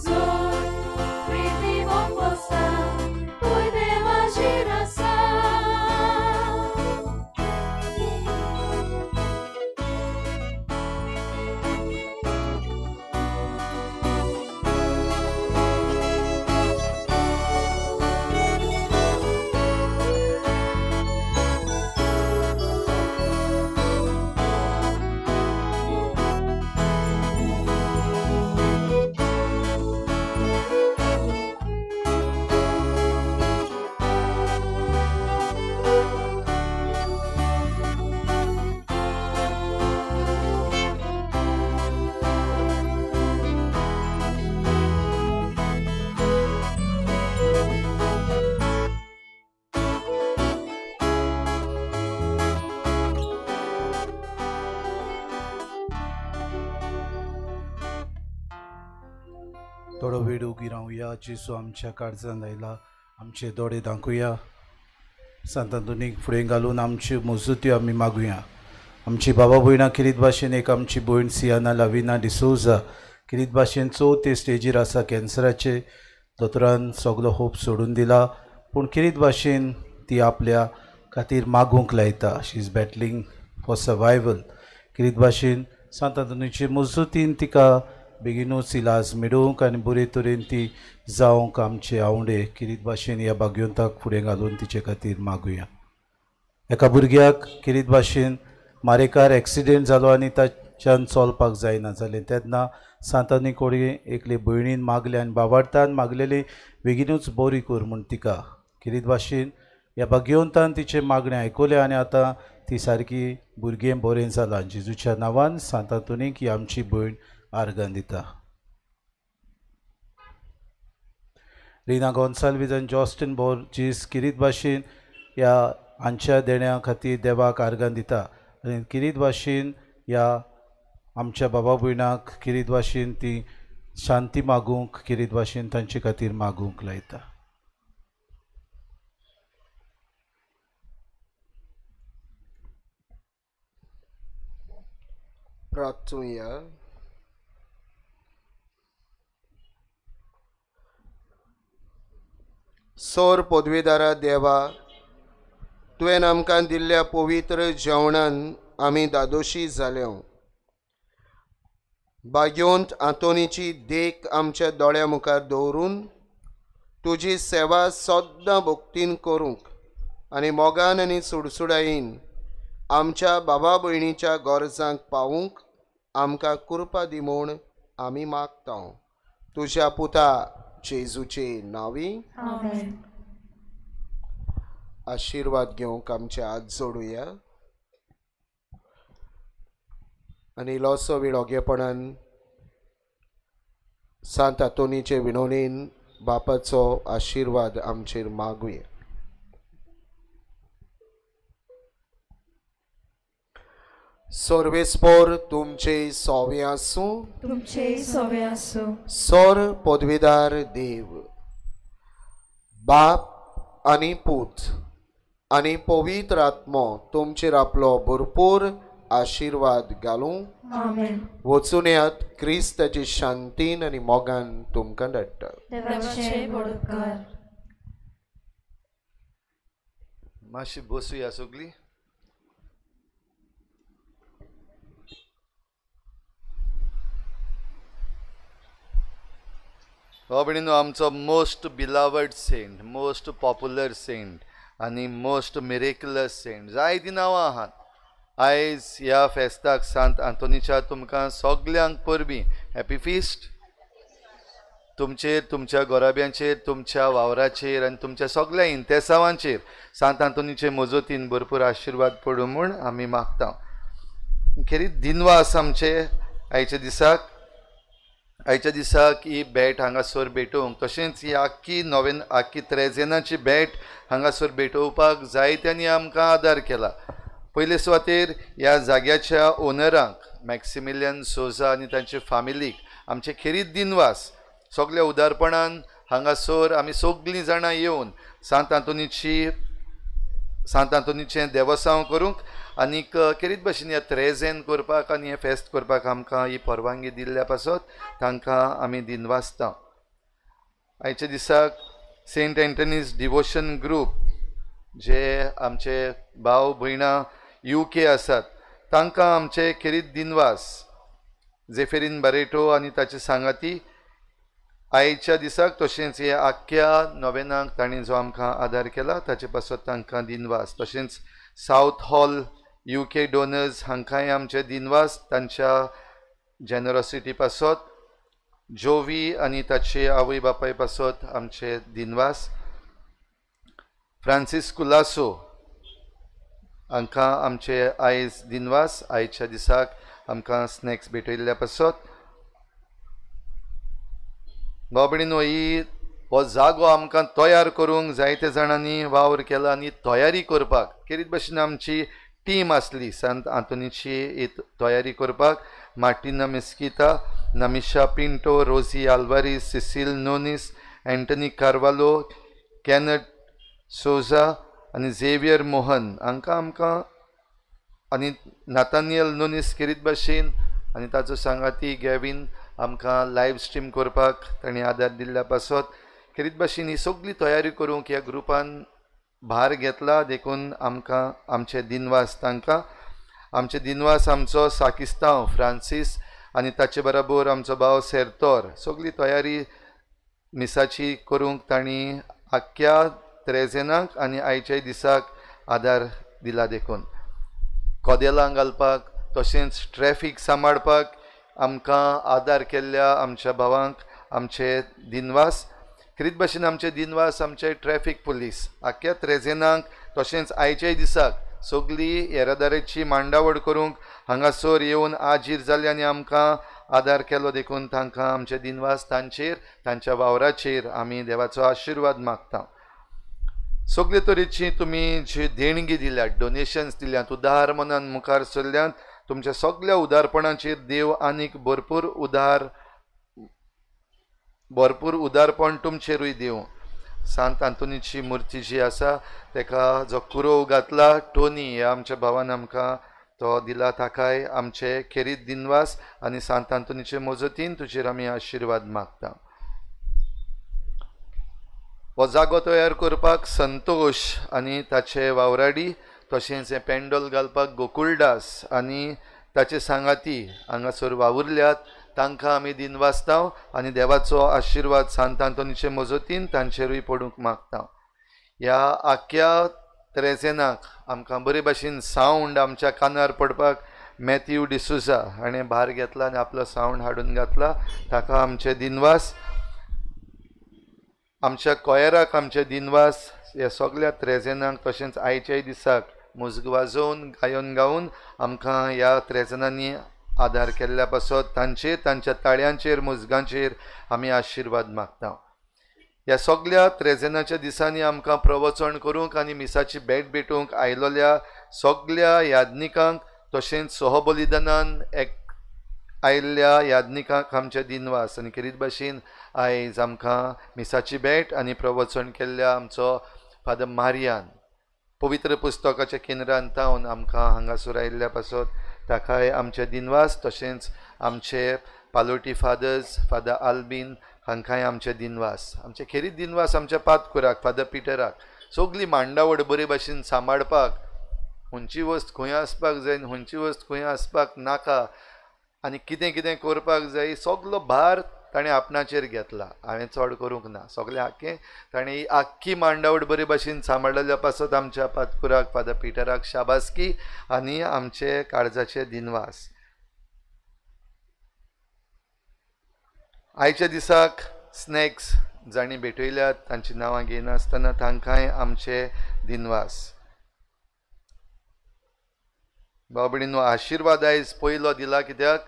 Soy priti mokwasta, Toy devachi rasa. थोडो वेळ उगी रावया. जेजू आमच्या काळजान आयला, आमचे दोळे दाखोवया. सांतांतोनीक फुडें घालून आमच्यो मजुत्यो आमी मागुया. आमची बाबा भयणां किरीत भाशेन एक आमची भयण सियाना लाविना डिसोजा किरीत भाशेन चवथे स्टेजीर आसा कॅन्सराचे. दोतोरान सगलो होप सोडून दिला, पूण किरीत भाशेन ती आपल्या खातीर मागूंक लायता. She is battling for survival. किरीत भाशेन सांतांतोनीचे मजुतीन तिका बेगिनूच इलाज मेळोवंक आनी बरे तरेन ती जावंक आमचे आवडे किरीत भाशेन ह्या भाग्यवंताक फुडें घालून तिचे खातीर मागुया. एका भुरग्याक किरीत भाशेन मारेकार एक्सिडेंट जालो आनी ताच्यान चलपाक जायना जालें, तेन्ना सांतानी कोडये एकले भयणीन मागलें आनी बाबार्थान मागलेली बेगिनूच बरी कर म्हूण तिका. किरीत भाशेन ह्या भाग्यवंतान तिचें मागणें आयकलें आनी आतां ती सारकी भुरगें बरें जालां. जेजूच्या नांवान सांतांतोनीक ही आमची भयण आर्गां दिता. रिना गोन्साल्वीज आनी जॉस्टिन बोर्जीस किरीत भाशेन ह्या हांच्या देण्या खातीर देवाक आर्गां दिता आनी किरीत भाशेन ह्या आमच्या बाबा भयणाक किरीत भाशेन ती शांती मागूंक किरीत भाशेन तांचे खातीर मागूंक लायता. प्रार्थुया. सोर पदवीदारा देवा, तुवें आमकां दिल्ल्या पवित्र जेवणान आमी दादोशी जाले. बाग्योंत आंतोनीची देख आमच्या दोळ्या मुखार दवरून तुजी सेवा सद्दां भक्तीन करूंक आनी मोगान आनी सुडसुडायेन आमच्या बाबा भयणीच्या गरजांक पावूंक आमकां कृपा दी म्हूण आमी मागता. तुज्या पुता जेजूचे नांवी आमेन. आशिर्वाद घेवंक आमचे हात जोडुया आनी इल्लोसो वेळ ओगेपणान सांत आंतोनीचे विनवणेन बापाचो आशिर्वाद आमचेर मागुया. सर्वेस्पोर तुमचे सोवे आसूं, तुमचे सोवे आसूं. सोर पदवीदार देव बाप आनी पूत आनी पवित्र आत्मो तुमचेर आपलो भरपूर आशिर्वाद घालूं. आमेन. वचून येयात, क्रिस्ताची शांतीन आनी मोगान तुमकां धाडटा. देवाचे व्हड उपकार. मातशी बसुया सगळीं. बाबणीनो, आमचो most beloved saint, most popular saint आनी मोस्ट मिरेकुलस सेंट, जायतीं नांवां आहात. आयज ह्या फेस्ताक सांत आंतोनीच्या तुमकां सगल्यांक परबीं. Happy feast. तुमचेर, तुमच्या गोराब्यांचेर, तुमच्या वावराचेर आनी तुमच्या सगल्या इंतेसांवांचेर सांत आंतोनीचे मजतीन भरपूर आशिर्वाद पडूं म्हूण आमी मागता. खेरीत दिनवास आमचे आयच्या दिसाक. आयच्या दिसाक ही भेट हांगासर भेटोवंक, तशेंच ही आख्खी नोवेन आख्खी त्रेजेनाची भेट हांगासर भेटोवपाक जायत्यांनी आमकां आदार केला. पयले सुवातेर ह्या जाग्याच्या ओनरांक मॅक्सिमिलियन सोजा आनी तांचे फामिलीक आमचे खेरीत दिनवास. सगल्या उदारपणान हांगासर आमी सगळीं जाणां येवन सांत आंतोनीचें देवसांव करूंक आनीक खेरीत भाशेन ह्या त्रेजेन करपाक आनी हें फेस्त करपाक आमकां ही परवानगी दिल्ल्या पासत तांकां आमी दिनवासता. आयच्या दिसाक सेंट एंटनीज डिवोशन ग्रूप जे आमचे भाव भयणां UK आसात तांकां आमचे खेरीत दिनवास. जेफेरीन बारेटो आनी ताचे सांगाती आयच्या दिसाक तशेंच हे आख्ख्या नोवेनाक तांणी जो आमकां आदार केला ताचे पासत तांकां दिनवास. तशेंच सावथ हॉल UK donors हांकांय आमचे दिनवास तांच्या जेनरोसिटी पासत. जोवी आनी ताचे आवय बापाय पासत आमचे दिनवास. फ्रांसीस कुलासो हांकां आमचे आयज दिनवास. आयच्या दिसाक आमकां स्नॅक्स भेटयल्ल्या पासत. बाबडीनो, ही हो जागो आमकां तयार करूंक जायते जाणांनी वावर केला आनी तयारी करपाक खेरीत भाशेन आमची टीम आसली सांत आंतोनीची ही तयारी करपाक. Martina Mesquita, Namisha Pinto, Rosy Alvares, Cecil Nunes, Antony Carvalho, Kenneth Souza आनी झेवियर मोहन हांकां आमकां आनी नातानियल नुनीस खेरीत भाशेन आनी ताचो सांगाती गॅवीन आमकां लायव स्ट्रीम करपाक तांणी आदार दिल्ल्या पासत. खेरीत भाशेन ही सगळी तयारी करूंक ह्या ग्रुपान भार घेतला देखून आमकां आमचे दिनवास. तांकां आमचे दिनवास. आमचो साकिस्तांव फ्रांसीस आनी ताचे बराबर आमचो भाव सेर्तोर सगळी तयारी मिसाची करूंक तांणी आख्ख्या त्रेजेनाक आनी आयच्याय दिसाक आदार दिला देखून कदेलां घालपाक तशेंच ट्रॅफीक सांबाळपाक आमकां आदार केल्ल्या आमच्या भावांक आमचे दिनवास. खेरीत भाशेन आमचे दिनवास आमचे ट्रॅफीक पुलीस आख्ख्या त्रेजेनाक तशेंच आयच्याय दिसाक सगळी येरादारीची मांडावळ करूंक हांगासर येवन आजीर जाले आनी आमकां आदार केलो देखून तांकां आमचे दिनवास. तांचेर तांच्या वावराचेर आमी देवाचो आशिर्वाद मागता. सगळे तरेची तुमी जी देणगी दिल्यात, डोनेशन्स दिल्यात, उदार मनान मुखार सरल्यात, तुमच्या सगळ्या उदारपणाचेर देव आनीक भरपूर उदार भरपूर उदारपण तुमचेरूय दिवं. सांत आंतोनीची मुर्ती जी आसा तेका जो कुरोव घातला टोनी ह्या आमच्या भावान आमकां तो दिला, ताकाय आमचे खेरीत दिनवास आनी सांत आंतोनीचे मजतीन तुजेर आमी आशिर्वाद मागता. हो जागो तयार करपाक संतोष आनी ताचे वावराडी, तशेंच हें पेंडोल घालपाक गोकुळदास आनी ताचे सांगाती हांगासर वावुरल्यात, तांकां आमी दिनवासता आनी देवाचो आशिर्वाद सांत आंतोनीचे मजतीन तांचेरूय पडूंक मागता. ह्या आख्या त्रेजेनाक आमकां बरे भाशेन सावंड आमच्या कानार पडपाक मॅथ्यू डिसुजा हाणें भार घेतला आनी आपलो सावंड हाडून घातला, ताका आमचे दिनवास. आमच्या कोयराक आमचे दिनवास. ह्या सगळ्या त्रेजेनाक तशेंच आयच्याय दिसाक मुजग वाजोवन गायन गावन आमकां ह्या त्रेजनांनी आदार केल्ल्या पासत तांचेर, तांच्या ताळ्यांचेर, मुजगांचेर आमी आशिर्वाद मागता. ह्या सगळ्या त्रेजेनाच्या दिसांनी आमकां प्रवचन करूंक आनी मिसाची भेट भेटूंक आयलोल्या सगळ्या याज्ञिकांक तशेंच सहबलिदानान एक आयिल्ल्या याज्ञिकांक आमचे दिनवास. आनी खेरीत भाशेन आयज आमकां मिसाची भेट आनी प्रवचन केल्ल्या आमचो फादर मारियान पवित्र पुस्तकाच्या केंद्रान तावन आमकां हांगासर आयिल्ल्या पासत ताकाय आमचे दिनवास. तशेंच आमचे पालोटी फादर्स फादर आल्बीन हांकांय आमचे दिनवास. आमचे खेरीत दिनवास आमच्या पातकुराक फादर पिटराक. सगली मांडावळ बरे भाशेन सांबाळपाक, खंयची वस्त खंय आसपाक जाय आनी खंयची वस्त खंय आसपाक नाका आनी कितें कितें करपाक जाय सगलो भार ताणें आपणाचेर घेतला. हांवें चड करूंक ना, सगळें आख्खें ताणें ही आख्खी मांडावळ बरे भाशेन सांबाळिल्ल्या पासत आमच्या पातकुराक फादर पिटराक शाबासकी आनी आमचे काळजाचे दिनवास. आयच्या दिसाक स्नॅक्स जांणी भेटयल्यात तांची नांवां घेयनासतना तांकांय आमचे दिनवास. भाव भयणींनो, आशिर्वाद आयज पयलो दिला कित्याक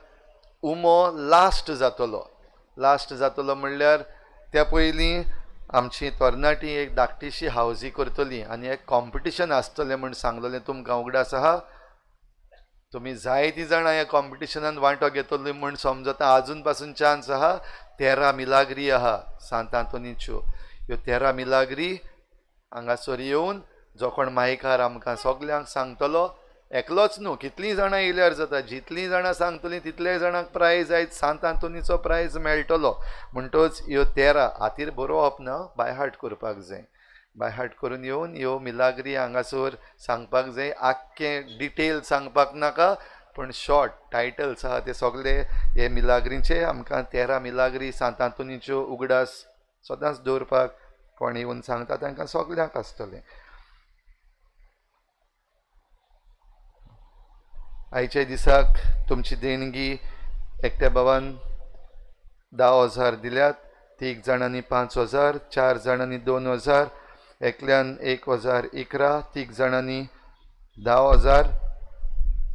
उमो लास्ट जातलो. लास्ट जातलो म्हणल्यार त्या पयलीं आमची तरणाटी एक धाकटीशी हावजी करतली आनी एक कॉम्पिटिशन आसतलें म्हूण सांगलेलें तुमकां उगडास आहा. तुमी जायतीं जाणां ह्या कॉम्पिटिशनान वांटो घेतली म्हूण समजता. आजून पासून चान्स आहा. 13 मिलाग्री आहा सांत आंतोनीच्यो. ह्यो 13 मिलाग्री हांगासर येवन जो कोण मायकार आमकां सगल्यांक सांगतलो, एकलोच न्हू, कितलीं जाणां येयल्यार जाता, जितलीं जाणां सांगतलीं तितले जाणांक प्रायज आयज सांत आंतोनीचो प्रायज मेळटलो. म्हणटच ह्यो 13 हातीर बरोवप ना, बायहार्ट करपाक जाय. बायहार्ट करून येवन ह्यो मिलाग्री हांगासर सांगपाक जाय. आख्खें डिटेल सांगपाक नाका, पूण शॉर्ट टायटल्स आहा ते सगळे हे मिलाग्रींचे. आमकां 13 मिलाग्री सांत आंतोनीच्यो उगडास सदांच दवरपाक कोण येवन सांगता तांकां सगल्यांक आसतलें. आयच्या दिसाक तुमची देणगी एकट्या भावान 10,000 दिल्यात, 3 जाणांनी 5,000, 4 जाणांनी 2,000, एकल्यान 1,011, 3 जाणांनी 10,000,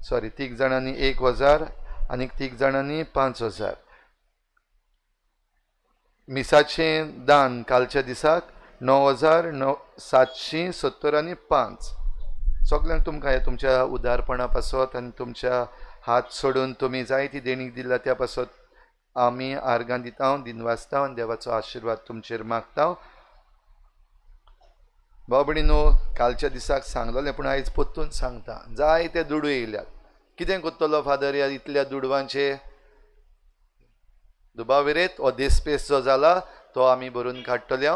सॉरी 3 जाणांनी 1,000 आनी 3 जाणांनी 5,000. मिसाचें दान कालच्या दिसाक 9,775. सगल्यांक तुमकां ह्या तुमच्या उदारपणा पासत आनी तुमच्या हात सोडून तुमी जायती देणगी दिल्या त्या पासत आमी आर्गां दिता, दिनवासता आनी देवाचो आशिर्वाद तुमचेर मागता. भाव भयणींनो, कालच्या दिसाक सांगलेलें पूण आयज परतून सांगता. जायते दुडू येयल्यात. कितें करतलो फादर ह्या इतल्या दुडवांचे? दुबाविरेत हो देसपेस जो जाला तो आमी भरून काडटले.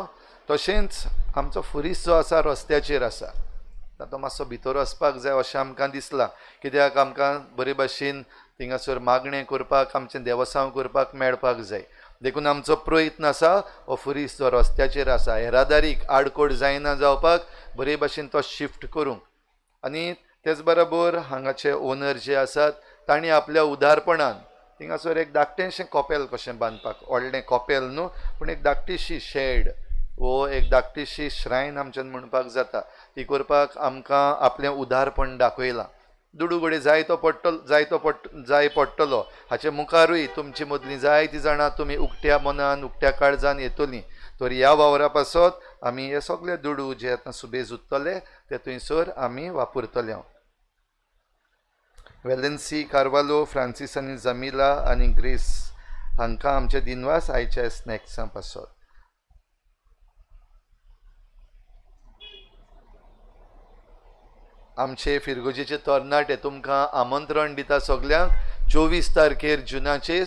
तशेंच आमचो फुरीस जो आसा रस्त्याचेर आसा, तो मातसो भितर वचपाक जाय अशें आमकां दिसलां. कित्याक आमकां बरे भाशेन थिंगासर मागणें करपाक, आमचें देवसांव करपाक मेळपाक जाय. देखून आमचो प्रयत्न आसा हो फुरीस जो रस्त्याचेर आसा येरादारीक आडकोड जायना जावपाक बरे भाशेन तो शिफ्ट करूंक. आनी तेच बरोबर हांगाचे ओनर जे आसात तांणी आपल्या उदारपणान थिंगासर एक धाकटेंशें कॉपेल कशें बांदपाक, व्हडलें कॉपेल न्हू पूण एक धाकटीशी शेड वो एक धाकटीशी श्रायन आमच्यान म्हणपाक जाता, ती करपाक आमकां आपलें उदारपण दाखयलां. दुडू घडये जायतो पडटलो, जायतो जाय पडटलो. हाचे मुखारूय तुमचे मदलीं जायतीं जाणां तुमी उकत्या मनान उकत्या काळजान येतलीं. तर ह्या वावरा पासत आमी हे सगळे दुडू जे आतां सुबेज उत्तले ते थंयसर आमी वापरतले. वेलन्सी कार्वालो, फ्रांसीस आनी जमिला आनी ग्रेस हांकां आमचे दिनवास आयच्या स्नॅक्सां पासत. आमचे फिरगोजेचे तरणाटे तुमकां आमंत्रण दिता सगल्यांक 24 तारखेर जुनाचेर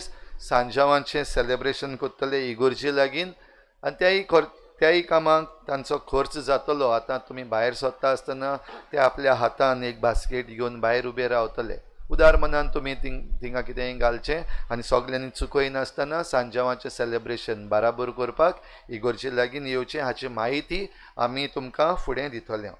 सांजावांचें सेलेब्रेशन करतले इगोर्जे लागीं आनी त्याय कामाक तांचो खर्च जातलो. आतां तुमी भायर सरता आसतना ते आपल्या हातान एक बास्केट घेवन भायर उबे रावतले. उदार मनान तुमी थिंगा कितेंय घालचें आनी सगल्यांनी चुकयनासतना सांजावांचें सेलेब्रेशन बाराबर करपाक इगोर्जे लागीं येवचें हाची म्हायती आमी तुमकां फुडें दितले.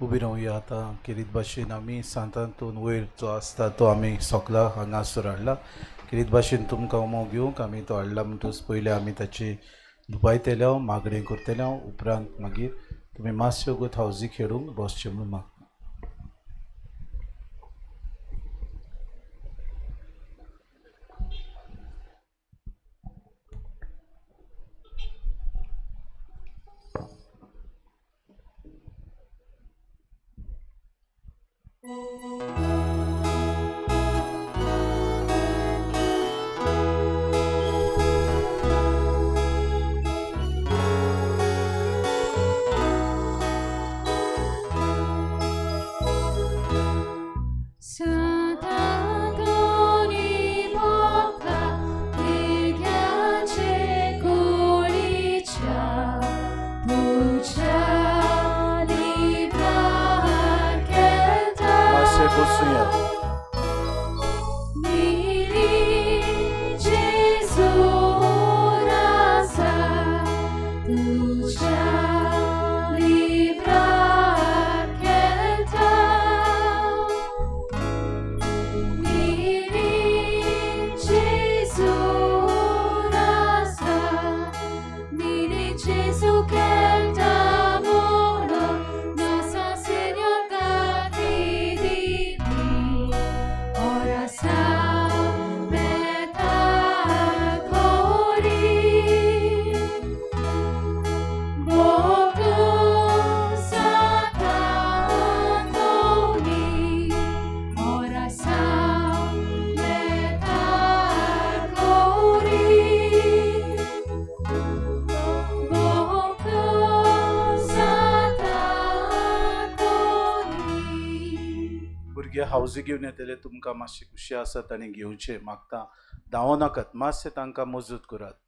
उबी रावया आतां किरीत भाशेन आमी सांतांतून वयर जो आसता तो आमी सोकला हांगासर हाडला. किरीत भाशेन तुमकां उमो घेवंक आमी तो हाडला म्हणटकच पयलें आमी ताची दुबायतले मागणें करतले, उपरांत मागीर तुमी मातशे वगत हावजी खेळूंक बसचें म्हणून मागता. हावजी घेवन येतले तुमकां मातशी खुशी आसा तांणी घेवचें मागता, धांवो नाकात, मातशें तांकां मजूत करात.